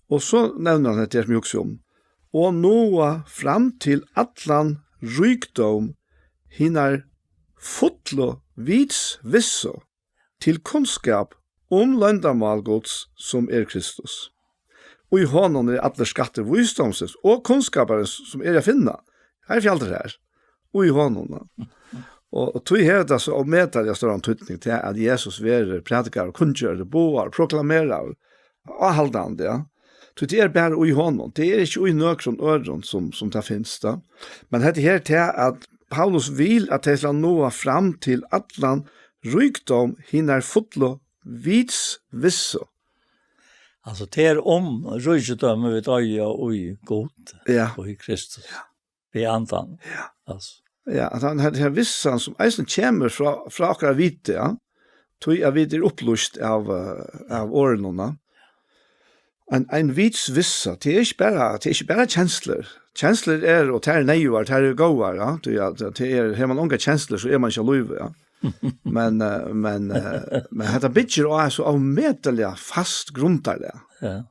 Og so nevnir hann hetta her, sum eg hugsi um: «Og náa fram til allan ríkdóm hinar fullu vits vissu, til kunnskap um loyndarmál Guds, sum er Kristus. Og í honum er allur skattur vísdómsins og kunnskaparins, sum er at finna.» Her er fjaldið her. Og í honum, ja. Og, og tí hevur tað so ómetaliga stóran týdning til, at Jesus verður prædikaður, kunngjørdur, boðaður, proklameraður, áhaldandi, ja. Tí tað er bara í honum. Tað er ikki í nøkrum øðrum, sum, sum tað finst, tá. Men hetta her til, at Paulus vil, at tey skal náa fram til allan ríkdóm hinar fullu vits vissu. Altso, tað er um ríkidømi vit eiga í Gud, ja, og í Kristus. Ja. Við andan. Ja. Altso. Ja, at hann, hann, hann vissan sum eisini kemur frá, frá okkara viti, ja. Tí at vit eru upplýst av, eh, av orðunum, ja. Ein, ein vits vissa, tað er ikki bara, tað er ikki bara kenslur. Kenslur er, og tær eru neyðugar, tær eru góðar, ja. Tí at, at tað er, hevur man ongar kenslur, so er man ikki á lívi, ja. Men, eh, men, eh, men hetta byggir á so ómetaliga fast grundarlag. Ja.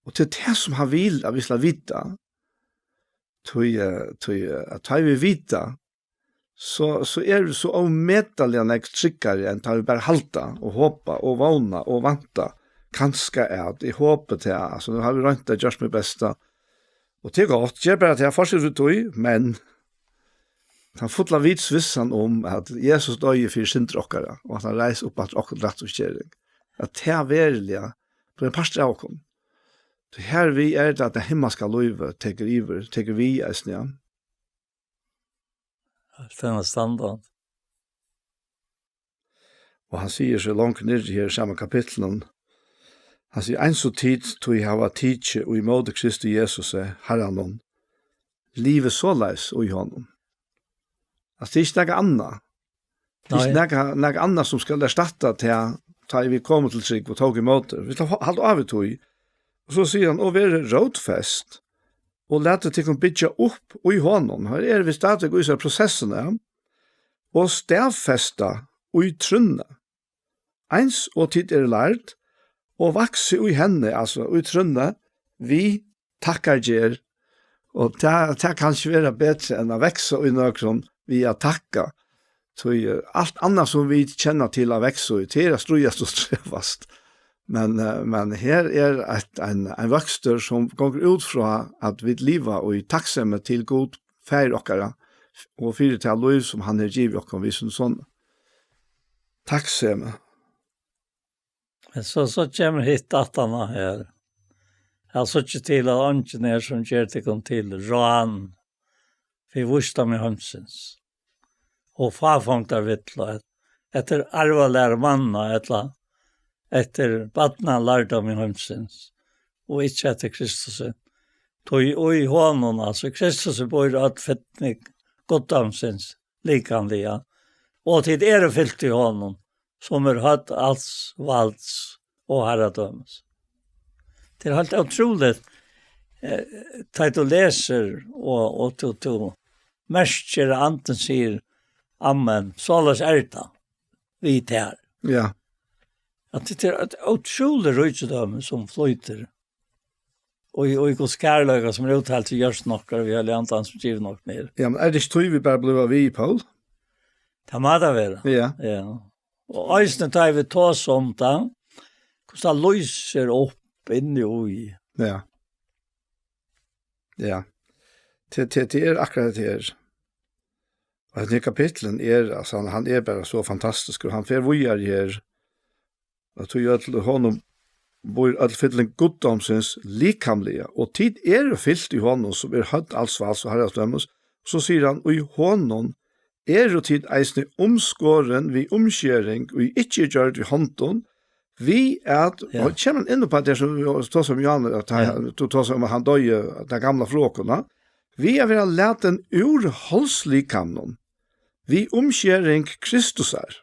Og tað er tað sum hann vil, at vit skal vita. Tí, eh, tí, eh, at tá vit vita, so, so eru vit so ómetaliga nógv tryggari enn tá vit bara halda og hopa og vóna og vænta. Kanska at, eg hopi tað, altso, nú havi eg roynt at gjørt mítt besta. Og tað er gott, ger bara tað, fortsett við tí, men tann fulla vits vissan um at Jesus doyði fyri syndir okkara, og at hann reis upp aftur okkum til rættvísgerðing, at tað veruliga blívur ein partur av okkum. So hervið er tað, at tað himmalska lívið tekur yvir, tekur við eisini, ja. Alt er ein standard. Og hann sigur so longur niðri her í sama kapitlinum, hann sigur: «Eins og tit tí hava tikið í móti Kristi Jesusi, Harranum, livið soleiðis í honum.» Altso, tað er ikki nakað annað. Tað er ikki, nei, nakað, nakað annað sum skal erstatta tað, tá ið vit komu til trúgv og tóku ímóti. Vit halda á við tí. Og so sigur hann: «Og verið rótfest, og latið tykkum byggja upp í honum.» Her eru vit stadigvæk í hesari prosessini, ja. og staðfesta í trúnni, eins og tit eru lærd, og vaksið í henni, altso í trúnni, við takkargerð. Og tað, tað kann ikki vera betri enn at vaksa í nøkrum við at takka. Tí, eh, alt annað sum vit kenna til at vaksa í, tað er at stríðast og strevast. Men, eh, men her er eitt, ein, ein vøkstur sum gongur út frá at vit liva í takksemi til Gud, Faðir okkara, og fyri tað lív sum hann hevur givið okkum við sínum Sonni. Takksemi. Men so, so kemur hitt aftan á her. Eg síggi til, at eingin er, sum ger tykkum til rán fyri vísdómi heimsins, og fáfongdarvillu, eftir arvalæru manna, ella eftir barnalærdómi heimsins, og ikki eftir Kristusi. Tí í honum, altso í Kristusi, býr øll fylling guddómsins likamliga, og tit eru fylt í honum, sum er høvd als valds og harradømis. Tað er heilt ótrúligt, eh, tá tú lesur, og, og tú, tú merkir, at Andin sigur: "Amen, soleiðis er tað við tær." Ja. At tað er eitt ótrúligt ríkidømi sum flýtur. Og í, og í Guds kærleika, sum er útheilt til hjørtu okkara við Heilaga Andanum, sum givin okkum er. Ja, men er tað ikki tí, vit bara blíva við, Poul? Tað má tað vera. Ja. Ja. Og eisini tá vit tosa um tað, hvussu tað lýsir upp inni í. Ja. Ja. Tað, tað, tað er akkurát tað her. Og hesin kapitlurin er, altso, hann, hann er bara so fantastiskur, og hann fer víðari her. At í øll honum býr øll fylling guddómsins likamliga, og tit eru fylt í honum, sum er høvd als valds og harradømis. So sigur hann: "Í honum eru tit eisini umskorin við umskering, ið ikki er gjørd við hondum, við at," Ja. Og kemur hann inn á tað sum vit tosaðu um, Johan, at hann, Ja. Tú tosaði um, at hann doyði, at tað gamla frá okkum, ja. "Við at vera latin úr holdslikamnum, við umskering Kristusar."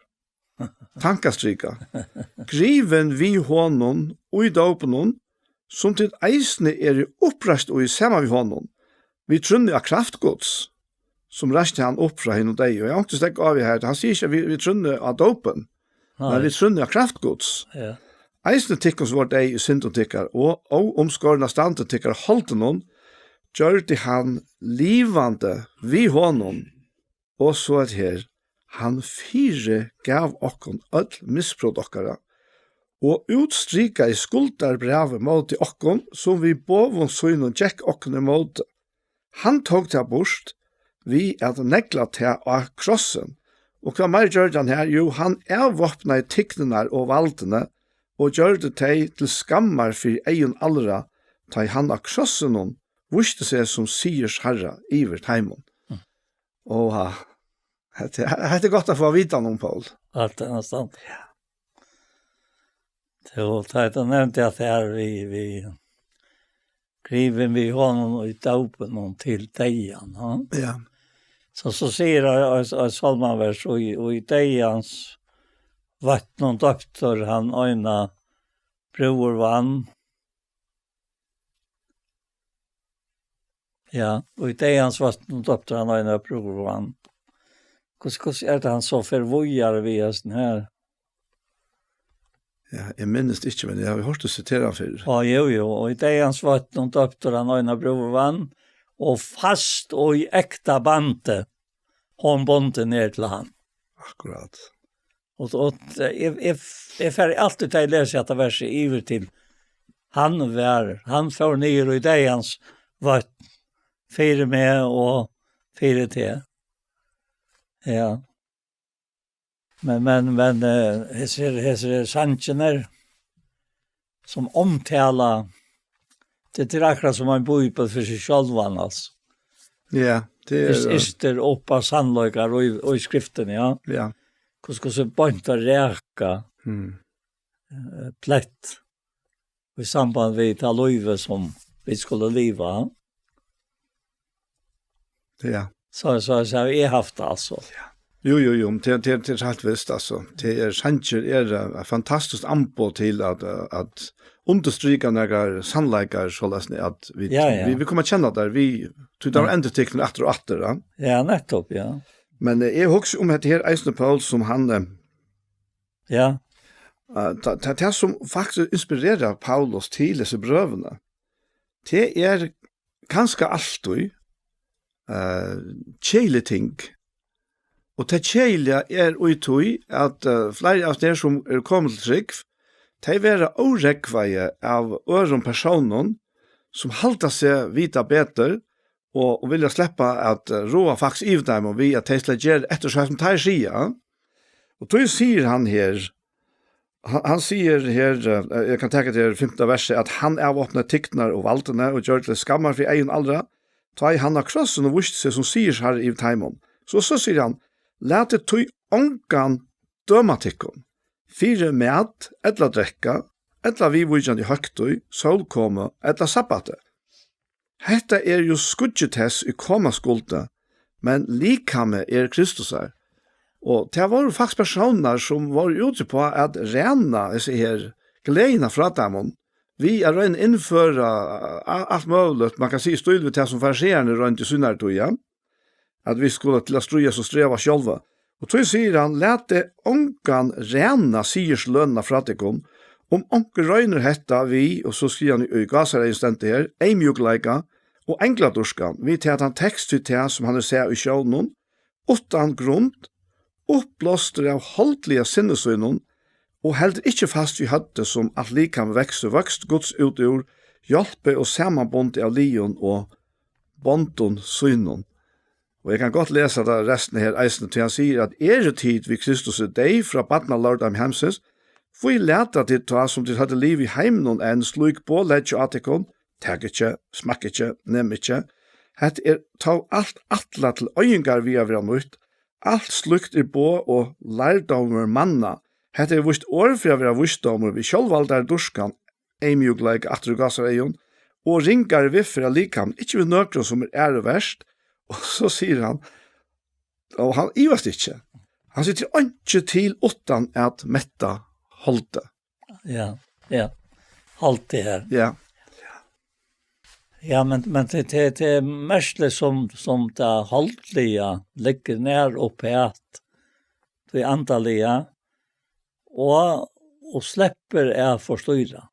Tankastrika. "Grivin við honum í dópinum, sum tit eisini eru uppreist í saman við honum, við trúnni á kraft Guds, sum reisti hann upp frá hinum deyðu." Og eg havi onkuntíð steðgað av við her, hann sigur ikki, við, við trúnni á dópin, men Nei. Við trúnni á kraft Guds. Ja. "Eisini tykkum, sum vóru deyð í syndum tykkara og óumskorin av standi tykkara holdinum, gjørdi hann livandi við honum." Og so er her: "Hann fyrigav okkum øll misbrot okkara, og útstrikaði skuldarbrævið móti okkum, sum við boðum sínum gekk okkum ímóti. Hann tók tað burt við at negla tað á krossin." Og hvat meir gjørdi hann her? Jú, hann avvápnaði tignirnar og valdini, og gjørdi tey til skammar fyri eygum allra, tá ið hann á krossinum vísti seg sum sigurs harra yvir teimum. Mm. Oha. Hetta, hetta er gott at fáa at vita um, Poul. Alt er næstan. Ja. Tú, tá tú nevndi at tað er við, við grivin við honum í dópinum til deyðan, ha? Ja. So, so sigur hann, og, og Sálmavers, og í, og í deyðans vøtnum døptur hann eina brúður vann. Ja, og í deyðans vøtnum døptur hann eina brúður vann. Hvussu, hvussu er tað, hann so fer víðari við hesum her? Ja, eg minnist ikki, men eg havi hoyrt teg sitera hann fyrr. Á, jú, jú, og í deyðans vøtnum døptur hann eina brúður vann, og fast og í ekta bandi, hon bundin er til hann. Akkurát. Og, og eg, eg, eg fari altíð, tá eg lesi hetta versið, yvir til: Hann var, hann fór niður í deyðans vøtn fyri meg og fyri teg. Ja. Men, men, men, eh, hesir, hesir sangirnir sum omtala, tað er akkurát sum ein bíbel fyri seg sjálvan, altso. Ja, tað er, Ys-, ystir upp á sannleikar og í, og í skriftini, ja. Ja. Hvussu, hvussu beint at raka, Mm. eh, plett í samband við tað lívið sum vit skulu liva. Ja. So, so, so havi eg havt tað, altso. Ja. Jú, jú, jú, men tað, tað, tað er heilt vist, altso. Tað er, sangir er, eh, eitt fantastiskt amboð til at, eh, at undirstrika nakrar sannleikar, soleiðis at vit, Ja, ja. vit, vit koma at kenna tær, vit, tí tað var Ja. endurtikið aftur og aftur, ja. Ja, nettopp, ja. Men eh, eg hugsi um hetta her eisini, Poul, sum hann, eh, Ja, eh, ta- ta- tað sum faktiskt inspirerar Paulus til hesi brøvini, tað er kanska altíð uh, keðilig ting. Og tað keðiliga er í tí, at uh, fleiri av teir sum eru komin til trúgv, tey verða órógvaði av øðrum persónum, sum halda seg vita betur, og, og vilja sleppa at uh, ráða faktiskt yvir teimum við, at tey skal gera eftir so sum teir siga. Og tí sigur hann her, hann, hann sigur her, eh, eg kann taka til fimta versi, at hann avopnaði tygnar og valdini og gjørdi til skammar fyri eygum allra, tá ið hann á krossinum vísti seg sum sigursharri yvir teimum. So, so sigur hann, latið tí ongan døma tykkum, fyri mat ella drekka, ella viðvíkjandi høgtíð, sólkomu ella sabbati. Hetta er jú skuggi tess, ið koma skuldi, men likamið er Kristusar. Og tað vóru faktiskt persónar, sum vóru úti på at ræna hesi her gleðina frá teimum, við at royna at innføra a- alt møguligt, man kann siga í stíl við tað, sum farisearnir royndu í sínari tíð, ja? At vit skulu til at stríðast og streva sjálva. Og tí sigur hann, latið ongan ræna sigurslønina frá tykkum, um onkur roynir hetta við, og so skrivar hann í, í gásareygum stendur her, eyðmjúkleika og engladýrkan, við tað at hann tekst við tað, sum hann er sæð í sjónum, uttan grund, uppblástur av holdliga sinni sínum, og heldur ikki fast við høvdið, sum alt likam veksur vøkst Guds út úr, hjálpi og samanbundi av liðum og bondum sínum. Og eg kann gott lesa tað restina her eisini, tí hann sigur, at eru tit við Kristus er deyð frá barnalærdómi heimsins, hví lata tit tá, sum tit høvdu liv í heiminum enn, slík boð leggja á tykkum, tak ikki, smakk ikki, nem ikki. Hetta er tó alt ætlað til oyðingar við at vera nýtt. Alt slíkt er boð og lærdómur manna. Hetta er víst orð fyri at vera vísdómur við sjálvvaldari dýrkan, eyðmjúkleika, aftur í gásareygum, og ringari viðferð av likami, ikki við nøkrum sum er æru vert. Og so sigur hann, og hann ivast ikki, hann sigur, tað er einki til uttan at metta holdið. Ja, ja. Alt det her. Ja, Ja, men, men det, det, det er mest som, som det holdlige ligger nær oppe at det andalige, og, og slipper er forstyrret.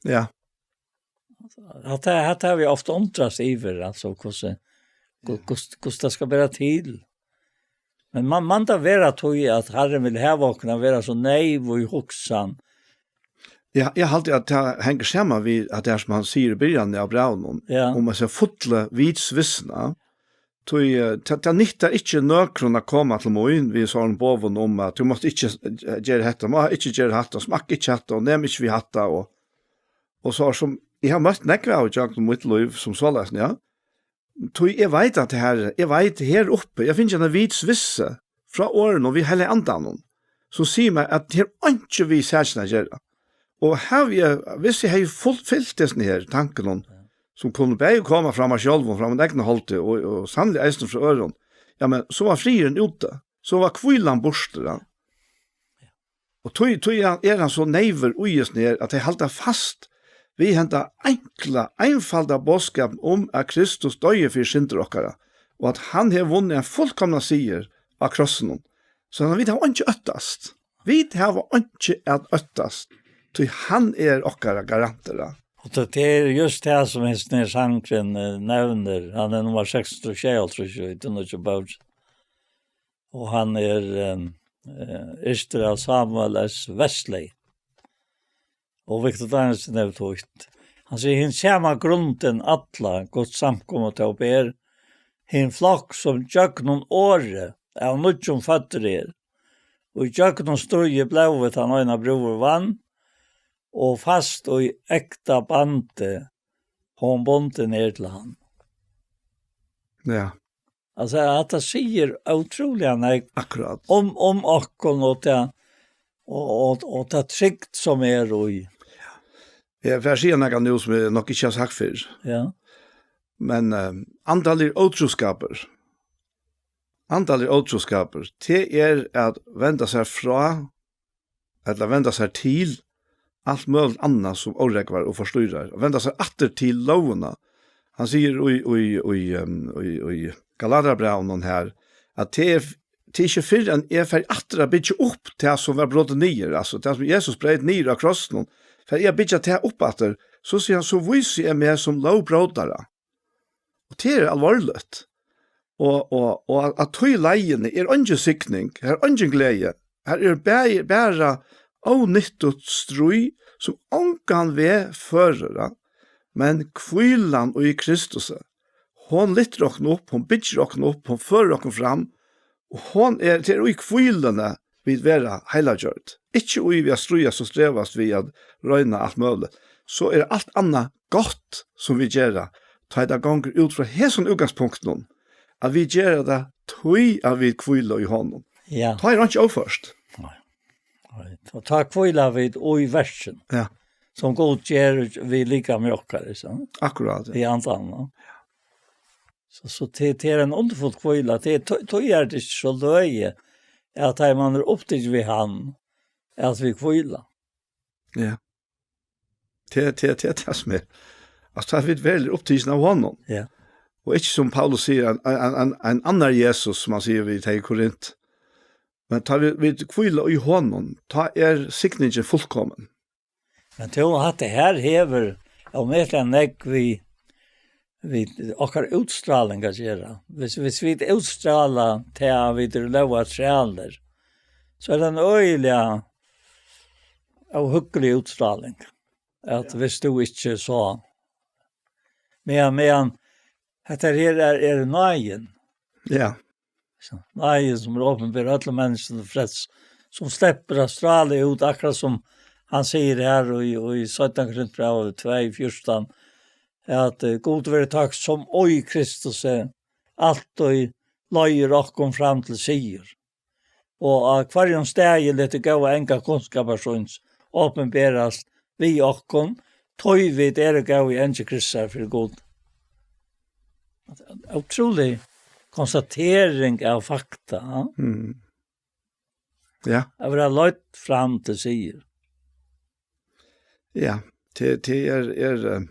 Ja. At det, at det har vi ofte undret iver, altså, hvordan, hvordan, hvordan det skal være til. Men man, man da vera tog at Herren vil have oss at være så naiv og i hoksan. Ja, eg haldi at tað hengur saman við at tað er sum hann sigur í byrjanini av brævinum, Ja. Um at siga fulla vitsvissna. Tí eh, tað, tað nyttar ikki nøkrum at koma til mín við sovorðnum boðum um at tú mást ikki eh, gera hetta, má ikki gera hatta, smakk ikki hatta og nem ikki við hatta og, og so sum eg havi møtt nógv av gjøgnum mítt lív sum soleiðis, ja. Tí eg veit at tað her, eg veit her uppi, eg finni eina vitsvissu frá orðinum við Heilaga Andanum, sum sigur mær at her er einki við sakina at gera. Og havi eg, hvis eg hevði fult fylgt hesum her tankunum, sum kunnu bæði koma frá mær sjálvum, frá mín egna holdi og, og sanniliga eisini frá øðrum, ja, men so var friðurin úti, so var hvílan burtur, ja. Og tí, tí er hann, er hann so neyvur í hesum her, at tey halda fast við henda enkla, einfalda boðskap um at Kristus doyði fyri syndir okkara, og at hann hevur vunnið ein fullkomnan sigur á krossinum. So hann, vit hava einki óttast. Vit hava einki at óttast, tí hann er okkara garantur. Og det, det er just det som hesten i sangen eh, nevner. Han er nummer seks hundre og tjueåtte i den norske bøvd. Og han er eh, eh, Ester av Samuel S. Wesley. Og Victor Danielsen er tøyt. Han sier, hin sama grunden alla Guds samkomu til ber, hin flokk som gjøgnum orði av nýggjum føddur er, og gjøgnum stríði blóðið hann eina brúður vann, og fast í ekta bandi hon bundin er til hann. Ja. Altså, at det sier utrolig enn Akkurat. Om, om akkurat og det, og, og, og det trygt som er i. Eg fari at siga nakað nú sum eg nokk ikki havi sagt fyrr. Ja. Men uh, andaligur ótrúskapur. Andaligur ótrúskapur, tað er at venda sær frá, ella venda sær til alt møguligt annað sum órógvar og forstýrar, og venda sær aftur til lógina. Hann sigur í, í, í, um, í, í Galatarabrævinum her, at tað er, tað er ikki fyrr enn eg fari aftur at byggja upp tað sum var brotið niður, altso tað sum Jesus breyt niður á krossinum, fari eg at byggja tað upp aftur, so sigur hann, so vísi eg meg sum lógbrótara. Og tað er alvorligt. Og, og, og at, at tí leiðini er eingin signing, her er eingin gleði, her er bæði, bara ónyttigt stríð, sum ongan veg førir, men hvílan í Kristusi. Hon lyftir okkum upp, hon byggir okkum upp, hon førir okkum fram, og hon er, tað er í hvíluni vit verða heilaggjørd. Ikki í við at stríðast og strevast við at royna alt møguligt. So er alt annað gott sum vit gera, tá ið tað gongur út frá hesum útgangspunktinum, at vit gera tað tí at vit hvíla í honum. Ja. Tá er einki óført. Nei. Nei. Og tá hvíla vit í verkin. Ja. Sum Gud ger við likami okkara, so. Akkurát. Ja. Í andanum. So, so tað, tað er ein undurfull hvíla. Tað er, tó, tó er tað ikki so løgið, at tá man er upptikin við hann, at vit hvíla. Ja. Tað, tað, tað, tað sum er. Altso, tá vit verða upptikin av honum. Ja. Og ikki sum Paulus sigur, ein, ein, ein, ein annar Jesus, sum hann sigur við tey í Korint. Men tá vit, vit hvíla í honum, tá er signingin fullkomin. Men tú, hatta her hevur ómetaliga nógv við, við okkara útstráling at gera. Hvis, hvis vit útstrála tað, at vit eru lógartrælir, so er tað ein øgiliga óhugnalig útstráling. At Ja. Hvis tú ikki so. Men, men, hetta her er, er náðin. Ja. So, náðin sum er opinber øllum menniskjum til frels, sum sleppur at strála út, akkurát sum hann sigur her í, í seinna Korintbrævi tvey fjúrtan, at, eh, Gud verður takkað sum í Kristusi altíð leiðir okkum fram til sigur. Og á hvørjum staði letur góða anga kunnskapar síns opinberast við okkum, tí vit eru góðir endurkristar fyri Gud. Ótrúlig konstatering av fakta, ja. Mm. Ja. At vera leidd fram til sigur. Ja, tað, tað er, er, eh,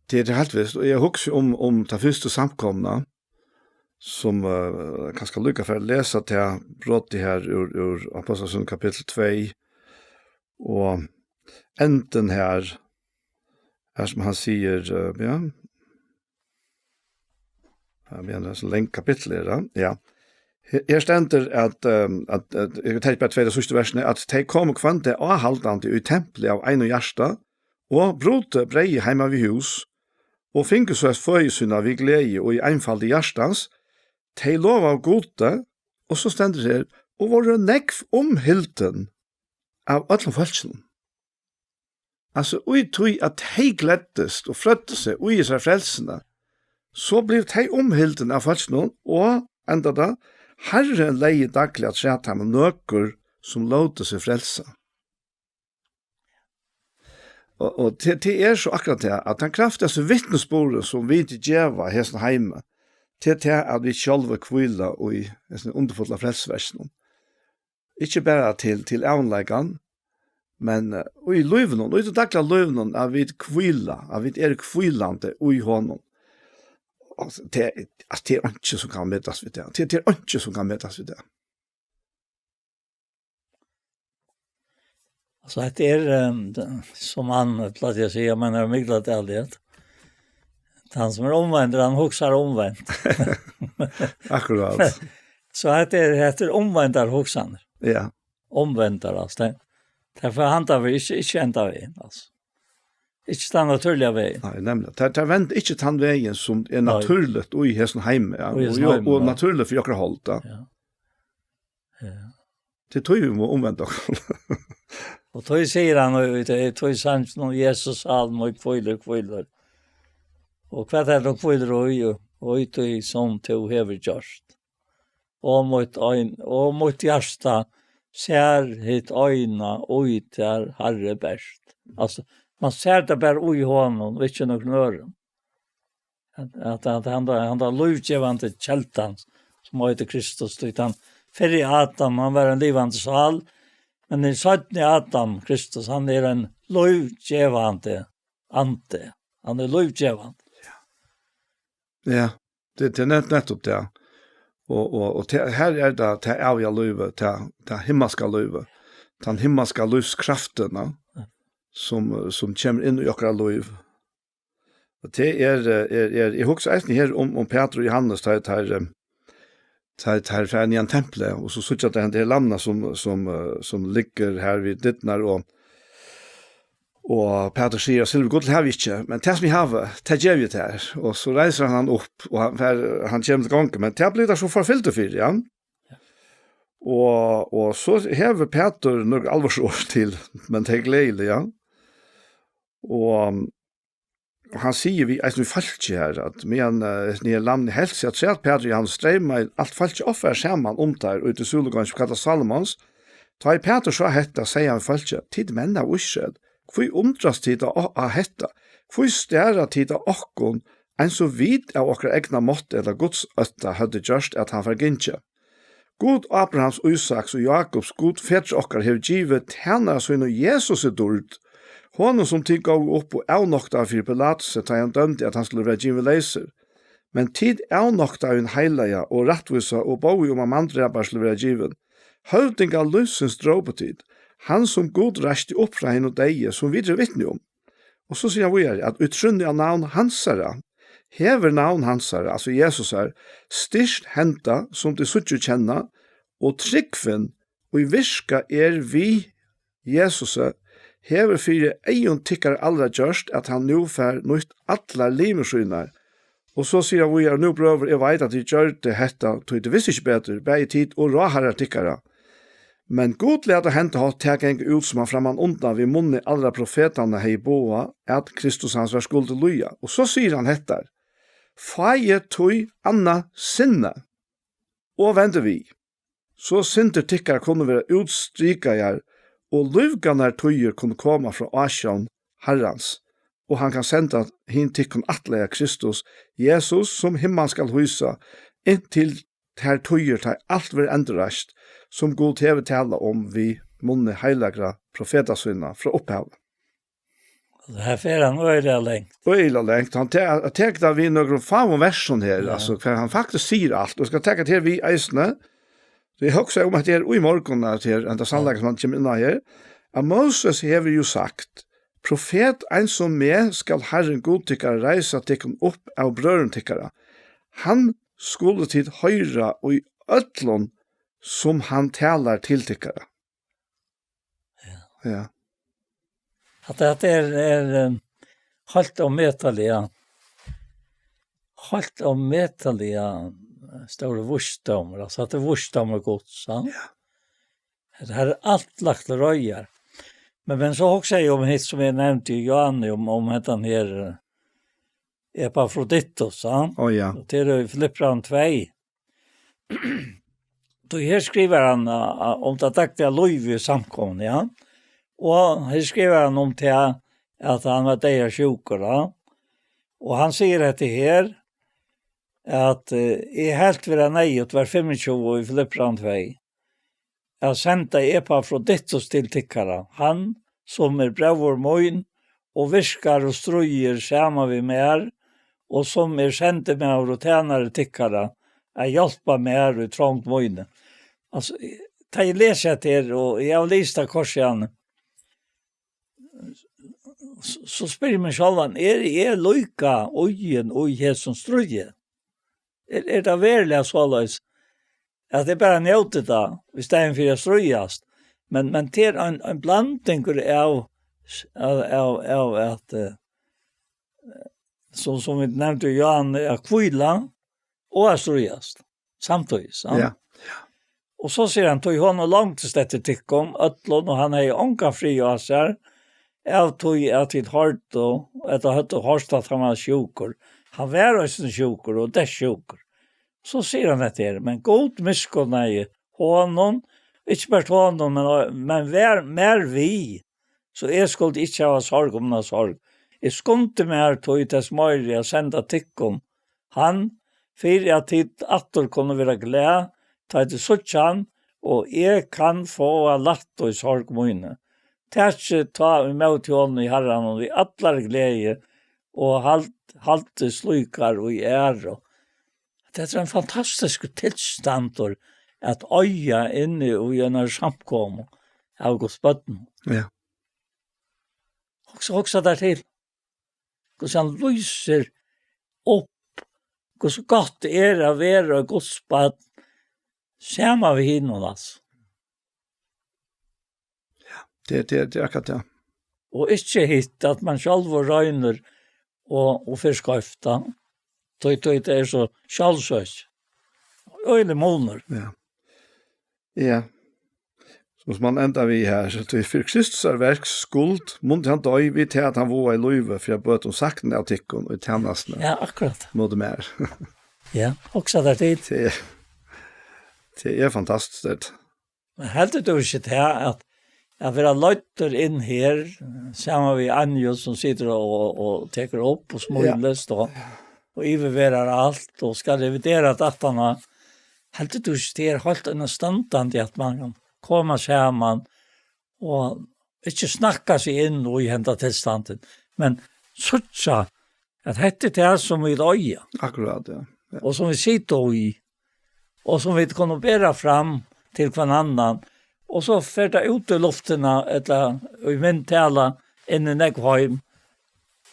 tað er heilt vist. Og eg hugsi um, um ta fyrstu samkomuna, sum, eh, kanska líka fer at lesa tað brotið her úr, úr Apostlasøguni kapittul tvey, og endin her, her sum hann sigur, eh, ja, ja, men tað er so langt kapittul er, ja. Ja. Her, her stendur at, ehm, at, at, eg taki bara tvey av síðstu versini, at tey komu hvønn dag áhaldandi í templi av einum hjarta, og brutu breyðið heima við hús, og fingu so føði sína við gleði og í einfaldi hjartans, tey lovaðu Gudi, og so stendur her, og vóru nógv umhildin av øllum fólkinum. Altso, í tí at tey gleddust og frøddu seg í hesari frelsuni, so blivu tey umhildin av fólkinum, og enda tað, Harrin legði dagliga afturat teimum nøkur, sum lótu seg frelsa. Og, og tað, tað er so akkurát tað, at tann kraftigasti vitnisburðurin, sum vit geva hesum heimi, tað er tað, at vit sjálvi hvíla í hesum undurfulla frelsisverkinum. Ikki bara til, til ævinleikan, men, eh, í lívinum, í tí dagliga lívinum, at vit hvíla, at vit eru hvílandi í honum. Altso, tað, altso, tað er einki, sum kann metast við tað. Tað, tað er einki, sum kann metast við tað. Altso, hetta er, ehm, sum hann plagdi at siga, men er mikladalið, at tann sum er umvendur, hann hugsar umvent. Akkurát. So hetta er, hetta er umvendar hugsanir. Ja. Umvendar, altso, tað, tað er for handa við, ikki, ikki enda við, altso. Ikki tann natúrliga vegin. Nei, nemliga. Tað, tað vend ikki tann vegin, sum er Nei. Natúrligt í hesum heimi, ja. Í hesum Og, heimi, og ja. Natúrligt fyri okkara hold, ja. Ja. Ja. Tað er tí vit mugu umvenda okkum. Og tí sigur hann, og tað er tí sangin um Jesus, sál mín, hvílir, hvílir. Og hvat er tað, hvílir í, og í tí sum tú hevur gjørt. Og mítt ein, og mítt hjarta sær hitt eina í tær, Harri, bert. Altso, man sær tað bara í honum, ikki nøkrum øðrum. At, at, at hann, hann er lívgevandi keldan, sum eitur Kristus, tí tann fyrri Adam, hann var ein livandi sál, men hin seinni Adam, Kristus, hann er ein lívgevandi andi. Hann er lívgevandi. Ja, tað, tað er nett-, nettupp tað. Og, og, og te, her er tað, tað æviga lívið, tað, tað himmalska lívið, tann himmalska lívskraftin, sum, sum kemur inn í okkara lív. Og tað er, eh, er, er, eg hugsi eisini her um, um Pætur og Jóhannes, tá, tá, eh, tá, tá fara niðan í templið, og so síggja teir henda her lamma, sum, sum, eh, sum liggur her við dyrnar, og, og Pætur sigur: «Silvur og gull havi eg ikki, men tað sum eg havi, tað gevi eg tær.» Og so reisir hann hann upp, og hann fer, hann kemur til gongd, men tað blívur teir so forfylgdir fyri, ja. Og, og so hevur Pætur nøkur álvarsorð til, men tað er gleðiligt, ja. Og, og hann sigur við, eisini við fólkið her, at meðan, eh, hesin her lammi helt seg afturat Pætur og Jóhannes, streymaði alt fólkið offari saman um teir, og í tí súlugongd, sum kallast Salomons. Tá ið Pætur sá hetta, segði hann við fólkið: «Tit menn av Ísrael, hví undrast tit á, á hetta? Hví stara tit á okkum, eins og vit av okkara egna mátti ella Guds ótta høvdu gjørt, at hann fær gingið? Gud Abrahams, Ísaks og Jákups Gud, fedra okkara, hevur givið tænara sínum Jesusi dýrd, honum, sum tit góvu upp og avnoktaðu fyri Pilatusi, tá ið hann dømdi, at hann skuldi vera givin leysur. Men tit avnoktaðu hin heilaga og rættvísa og bóðu um, at manndrepari skuldi vera givin. Høvdinga lívsins drópu tit, hann, sum Gud reisti upp frá hinum deyðu, sum vit eru vitni um.» Og so sigur hann víðari, at í trúnni á navn hansara hevur navn hansara, altso Jesusar, styrkt henda, sum tit síggja og kenna, og trúgvin, ið virkað er við Jesusi, hevur fyri eygum tykkara allra gjørt, at hann nú fær nýtt allar limir sínar. Og so sigur hann víðari: «Nú, brøður, eg veit, at tit gjørdu hetta, tí tit vistu ikki betur, bæði tit og ráðharrar tykkara. Men Gud læt á henda hátt tað ganga út, sum hann frammanundan við munni allra profetanna hevði boðað, at Kristus hansara skuldi líða.» Og so sigur hann hetta: «Fáið tí annað sinni, og vendið við, so syndir tykkara kunnu verða útstrikaðar, og lívgóðar tíðir kunnu koma frá ásjón Harrans, og hann kann senda hin tykkum ættleiða Kristus Jesus, sum himman skal hýsa, inntil tær tíðir, tá alt verður endurreist, sum Gud hevur talað um við munni heilagra profeta sína frá upphavi.» Her fer hann øgiliga langt. Øgiliga langt. Hann te-, tekur tað við nøkrum fáum versum her, ja, altso, hvar hann faktiskt sigur alt. Og skal taka tað her við eisini. So eg hugsaði um, at her í morgun, at her, henda sannleika, sum hann kemur inn á her, at Moses hevur jú sagt: «Profet eins og meg skal Harrin Gud tykkara reisa tykkum upp av brøðrum tykkara. Hann skulu tit hoyra í øllum, sum hann talar til tykkara.» Ja. Ja. At det er, er, eh, heilt ómetaliga, heilt ómetaliga stórur vísdómur, altso, at tað er vísdómur Guds, ja. Ja. At her er alt lagt til reiðar. Men, men so hugsaði eg um hitt, sum eg nevndi í Johanne, um, um hendan her, eh, Epafroditus, ja. Ó, ja. Og til í Filippibrævinum tvey. Tí her skrivar hann, a, a, um tað dagliga lívið í samkomuni, ja. Og her skrivar hann um tað, at hann var deyðasjúkur, ja. Og hann sigur hetta her, at, eh, eg helt vera neyðugt, vers fimmogtjúgu í Filippibrævinum tvey, at senda Epafroditus til tykkara, hann, sum er bróðir mín og virkar og stríðir saman við mær, og sum er sendimaður og tænari tykkara, at hjálpa mær í trongd míni. Altso, tá eg lesi hetta her, og eg havi lisið tað hvørt síðan, so, so spyr eg meg sjálvan, eri eg líka íðin í hesum stríði? Er, er tað veruliga soleiðis, at eg bara njóti tað, í staðin fyri at stríðast? Men, men tað er ein, ein blandingur av, av, av, av at, eh, sum, sum vit nevndu, Johan, at hvíla og at stríðast samtíðis, ja. Ja. Og so sigur hann: «Tí honum longdist eftir tykkum øllum, og hann hevði ongan frið á sær, av tí at tit hoyrdu, ella høvdu hoyrt, at hann var sjúkur.» Hann var eisini sjúkur, og deyðsjúkur. So sigur hann hetta her: «Men Gud miskunnaði honum, ikki bert honum, men, men var mær við, so eg skuldi ikki hava sorg um mína sorg. Eg skundi mær tí tess meiri at senda tykkum hann, fyri at tit aftur kunnu vera glað, tá tit síggja hann, og eg kann fáa lættu í sorg míni. Takið tá ímóti honum í Harranum við allari gleði, og hald-, haldið slíkar í æru.» Tað er ein fantastiskur tilstandur at eiga inni í einari samkomu av Guds børnum. Ja. Hugsa, hugsa tær til. Hvussu hann lýsir upp, hvussu gott er at vera Guds barn, saman við hinum, altso. Ja, tað, tað, tað er akkurát tað. Og ikki hitt, at man sjálvur roynir og, og fer skeivt, tá. Tí, tí tað er so sjálvsøki. Øgiligur munur. Ja. Ja. Sum man endar við her, so: "Tí fyri Kristusar verks skuld mundi hann doyð við tað, at hann vágaði lívið fyri at bøta um saknið av tykkum í tænastuni." Ja, akkurát. Móti mær. Ja, hugsa tær til. Tað er, tað er fantastiskt, tað. Men heldur tú ikki tað, at, at vera leiddur inn her, saman við Anju, sum situr og, og, og tekur upp og smílist og, og yvirverar alt og skal revidera dagtana? Heldur tú ikki, tað er heilt enastandandi, at man kann koma saman og ikki snakka seg inn í henda tilstandin, men síggja, at hetta er tað, sum vit eiga, Akkurát, ja. Ja. og sum vit sita í, og sum vit kunnu bera fram til hvønn annan, og so fer tað út í luftina, ella í mynd tala, inn í nógv heim,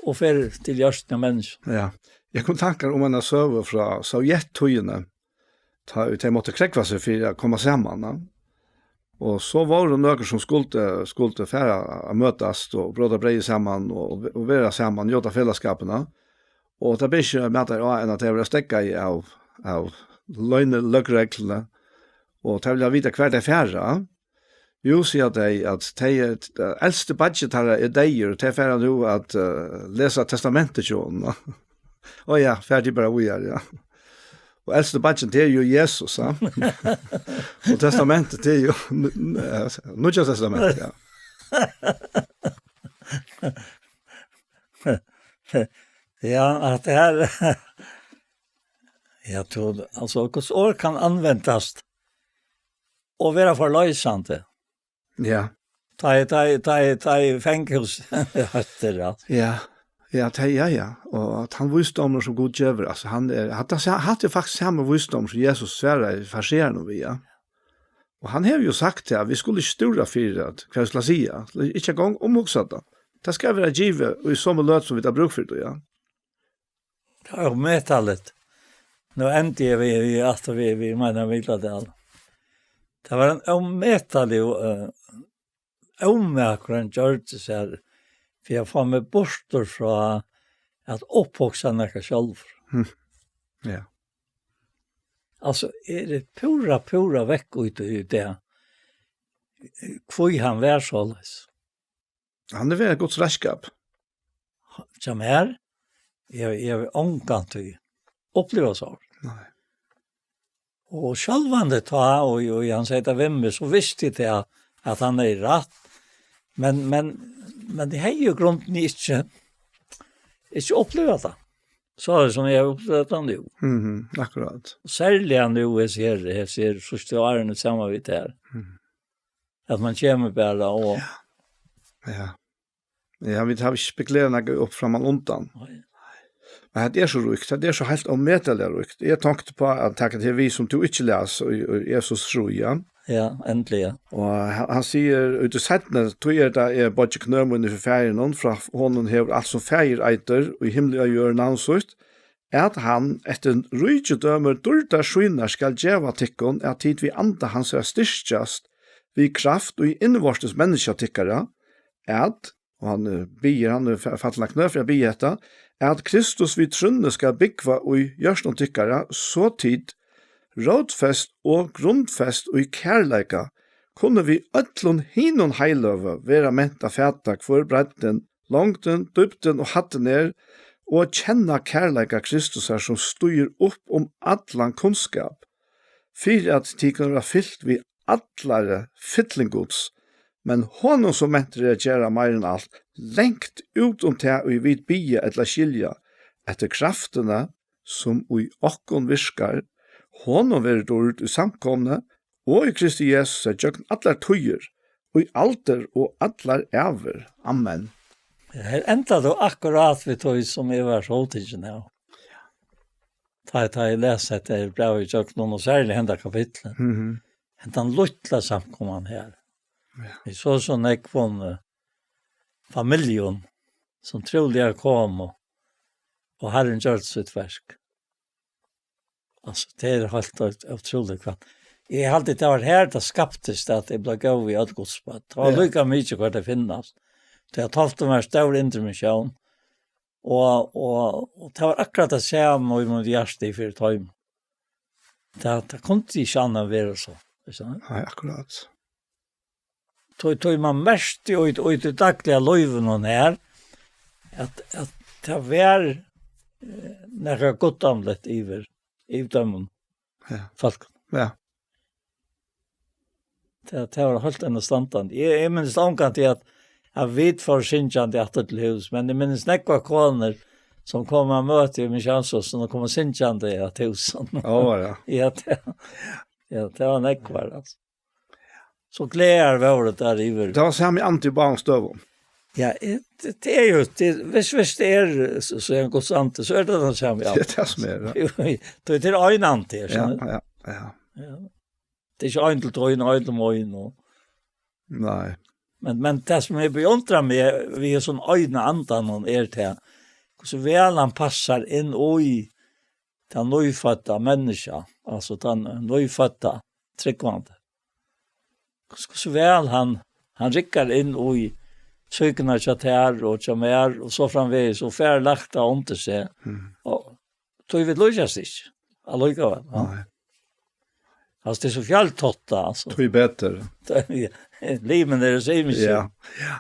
og fer til hjørtuni á menniskjum. Ja. Eg kom í tankar um eina søgu frá sovjettíðini, tá ið tey máttu krógva seg fyri at koma saman, ja. Og so vóru nøkur, sum skuldu, skuldu fara at møtast og bróta breyð saman og, og vera saman, njóta felagsskapin. Og tað ber ikki mætari á enn at tey verða steðgaðir av, av loyniløgregluni, og tey vilja vita, hvar tey fara. Jú, siga tey, at tey er, elsti beiggi teirra er deyður, og tey fara nú at, eh, lesa testamentið hjá honum. Ó ja, far tit bara víðari, ja. Og elsti beiggin, tað er jú Jesus, ja. Og testamentið, tað er jú n-, n-, eh, Nýggja testamentið, ja. Ja, at tað er, ja, tú, altso, Guds orð kann anvendast og vera forloysandi. Ja. Tá ið, tá ið, tá ið, tá ið fangahús, hetta er rætt. Ja. Ja, tað, ja, ja. Og at hann vísdómur, sum Gud gevur, altso, hann er, hatta, hatta er faktiskt sami vísdómur, sum Jesus svaraði farisearunum við, ja. Og hann hevur jú sagt, ja, vit skulu ikki stúra fyri, at hvat vit skulu siga. Ikki eingong umhugsa tað. Tað skal vera givið í somu løtu, sum vit hava brúk fyri tí, ja. Tað er ómetaligt. Nú endi eg við, við, aftur við, við Meinhard Mikladal. Tað var ein ómetalig, eh, ómakur hann gjørdi sær fyri at fáa meg burtur frá at upphugsa nakað sjálvur. Hm. Ja. Altso, eg eri púra, púra vekk í tí í dag, hví hann var soleiðis. Hann er verið Guds reiðskap. Hjá mær, eg, eg havi ongantíð upplivað so. Nei. Og sjálvandi tá, og, og hann segði tað við meg, so visti eg tað, at hann er rætt. Men, men, men eg hevði jú í grundini ikki, ikki upplivað tað. So er sum eg havi upplivað tað nú. Mhm, akkurát. Og serliga nú, eg sigi, eg sigi, síðstu árini saman við tær. Mhm. At man kemur bara og Ja. Ja. Ja, vit hava ikki spekulerað nakað upp frammanundan. Nei. Men hetta er so ríkt, hetta er so heilt ómetaliga ríkt. Eg tonkti uppá at taka tað við, sum tú ikki las, í, í Efesus trý, ja. Ja, endiliga. Og hann, hann sigur, út í seinna, tí er tað eg boyggi knø míni fyri Faðirinum, frá honum hevur alt, sum Faðir eitur, í himli og á jørð, navn sítt, at hann eftir ríkidømi dýrdar sínar skal geva tykkum, at tit við anda hansara styrkjast við kraft í innvortis menniskja tykkara, at, og hann, eh, biður, hann er fa-, fallin á knø fyri at biðja hetta, at Kristus við trúnni skal búgva í hjørtum tykkara, so tit, rótfest og grundfest í kærleika, kunnu við øllum hinum heiløgu vera ment at fata, hvør breiddin, longdin, dýpdin og hæddin er, og at kenna kærleika Kristusar, sum stígur upp um allan kunnskap, fyri at tit kunnu vera fylt við allari fylling Guds, men honum, sum mentur er at gera meira enn alt, langt út um tað, ið vit biðja ella skilja, eftir kraftini, sum í okkum virkar, honum verður dýrd í samkomuni og í Kristi Jesusi gjøgnum allar tíðir, í aldur og allar ævir. Amen. Her endar tú akkurát við tí, sum eg var so upptikin av. Tá, tá eg les hetta her brævið í gjøgnum, og serliga henda kapitlet. Mhm. Hendan lítla samkoman her. Ja. Eg sá so nógvum, eh, familjum, sum trúliga komu, og Harrin gjørdi sítt verk. Altso, tað er heilt ótrúligt, hvat. Eg haldi, tað var her, tað skaptist, at eg bleiv góð við øll Guds børn. Tað var Ja. líka mikið, hvar tey finnast. Tað er tolvte vers, tað var intermission. Og, og, og tað var akkurát tað sama, og eg mátti hjarta í fyri teimum. Tað, tað kundi ikki annað vera so, veist tú? Nei, akkurát. Tað, tað man merkti í, í tí dagliga lívinum her, at, at tað var, eh, nakað guddamligt yvir, yvir teimum Ja. fólkum. Ja. Tað, tað var heilt enn standandi. Eg, eg minnist ongantíð, at, at vit fóru syngjandi aftur til hús, men eg minnist nógvar konur, sum komu á møti í Missionshúsinum og komu syngjandi at húsinum. Ó, var tað? Ja, tað, ja, tað var nógvar, altso. So glaðar vóru tær yvir. Tað var sami andi í báðum støðum. Ja, eh, tað, tað er jú, tað, viss, viss tað er, so, so er Guds andi, so er tað tann sami andi. Tað er tað sum er, ja. Jú, tað er ein andi, Ja, skilur. ja, ja. Ja. Tað er ikki ein til ein, ein til ein, og Nei. Men, men tað sum eg beundri meg við hesum eina andanum er tað, hvussu væl hann passar inn í tað nýfødda menniskja, altso tann nýfødda trúgvandi. Hvussu, hvussu væl hann, hann riggar inn í psykuna hjá tær og hjá mær og so framvegis, og fær lagt tað undir seg. Mm. Og tí vit líkjast ikki, allíkavæl, ja. Nei. Altso, tað er so fjøltáttað, altso. Tí betur. Tað er, limini eru so ymisk. Ja, ja.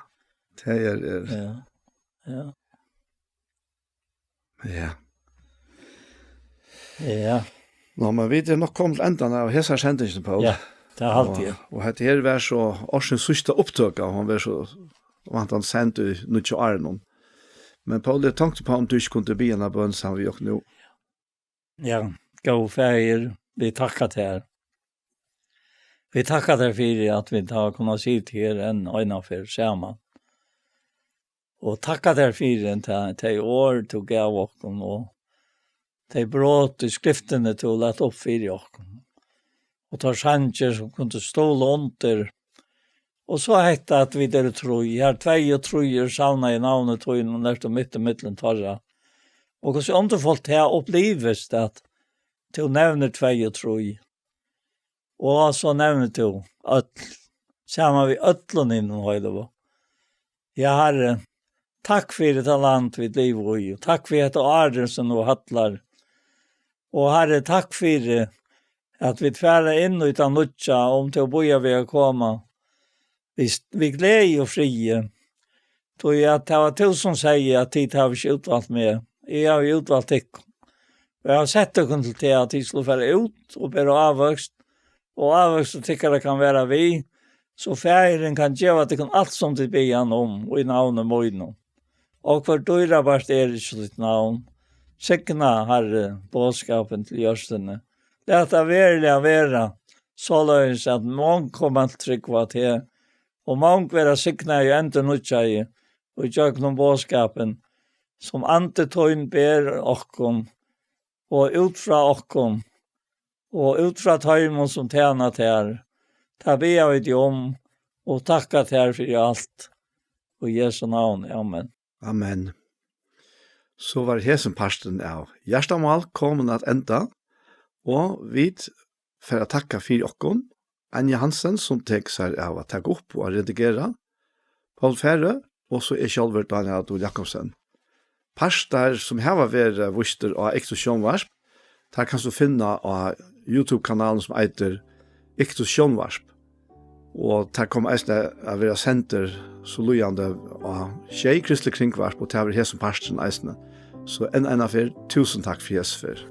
Tað er, er. Ja, ja. Ja. Ja. Nú, men vit eru nokk komin til endan av hesari sendingini, Poul. Ja, tað haldi eg. Og, og hetta her var so ársins síðsta upptøka, og hon var so væntan send í nýggja árinum. Men Poul, eg tonkti uppá, um tú ikki kundi biðja eina bøn saman við okkum nú. Ja, góði Faðir, vit takka tær. Vit takka tær fyri, at vit hava kunnað sita her enn eina ferð saman. Og takka tær fyri ta-, tey orð, tú gav okkum, og tey brot í skriftini, tú læt upp fyri okkum. Og teir sangir, sum kundu stóla undir. Og so hetta, at vit eru trý. Har tvey og trý eru savnað í navni tínum, ert tú mitt ímillum teirra. Og hvussu undurfult tað upplivist, at tú nevnir tvey og trý. Og so nevnir tú øll, saman við øllum hinum heilagu. Ja, Harri, takk fyri tað land, vit liva í, og takk fyri hetta árið, sum nú hallar. Og Harri, takk fyri, at vit fara inn í tað nýggja, um tú bíðar við at koma. Við, við gleði og friði. Tí at tað var tú, sum segði, at tit hava ikki útvalt meg. Eg havi útvalt tykkum. Og eg havi sett tykkum til tað, at tit skulu fara út og bera ávøkst, og ávøkstur tykkara kann vera við, so Faðirin kann geva tykkum alt, sum tit biðja hann um, í navni mínum. Og hvør dýrabært er ikki títt navn. Signa, Harri, boðskapin til jørðini. Lat tað veruliga vera soleiðis, at mong koma at trúgva teg, og mong verða signaði og endurnýggjaði í gjøgnum boðskapin, sum andi tín ber okkum, og út frá okkum, og út frá teimum, sum tæna tær. Tað biðja vit um, og takka tær fyri alt. Í Jesu navni. Amen. Amen. So var hesin parturin av Hjartamál komin at enda, og vit fara at takka fyri okkum. Anja Hansen, sum tekur sær av at taka upp og at redigera. Poul Færø, og so eg sjálvur, Daniel Adolf Jakobsen. Partar, sum hava verið vístir á Iktus Sjónvarp, tær kanst tú finna á YouTube-kanalin, sum eitur Iktus Sjónvarp. Og tær koma eisini at vera sendir so líðandi á sjey kristlig kringvarp, og tað verður hesin parturin eisini. So enn eina ferð, túsund takk fyri hesa ferð.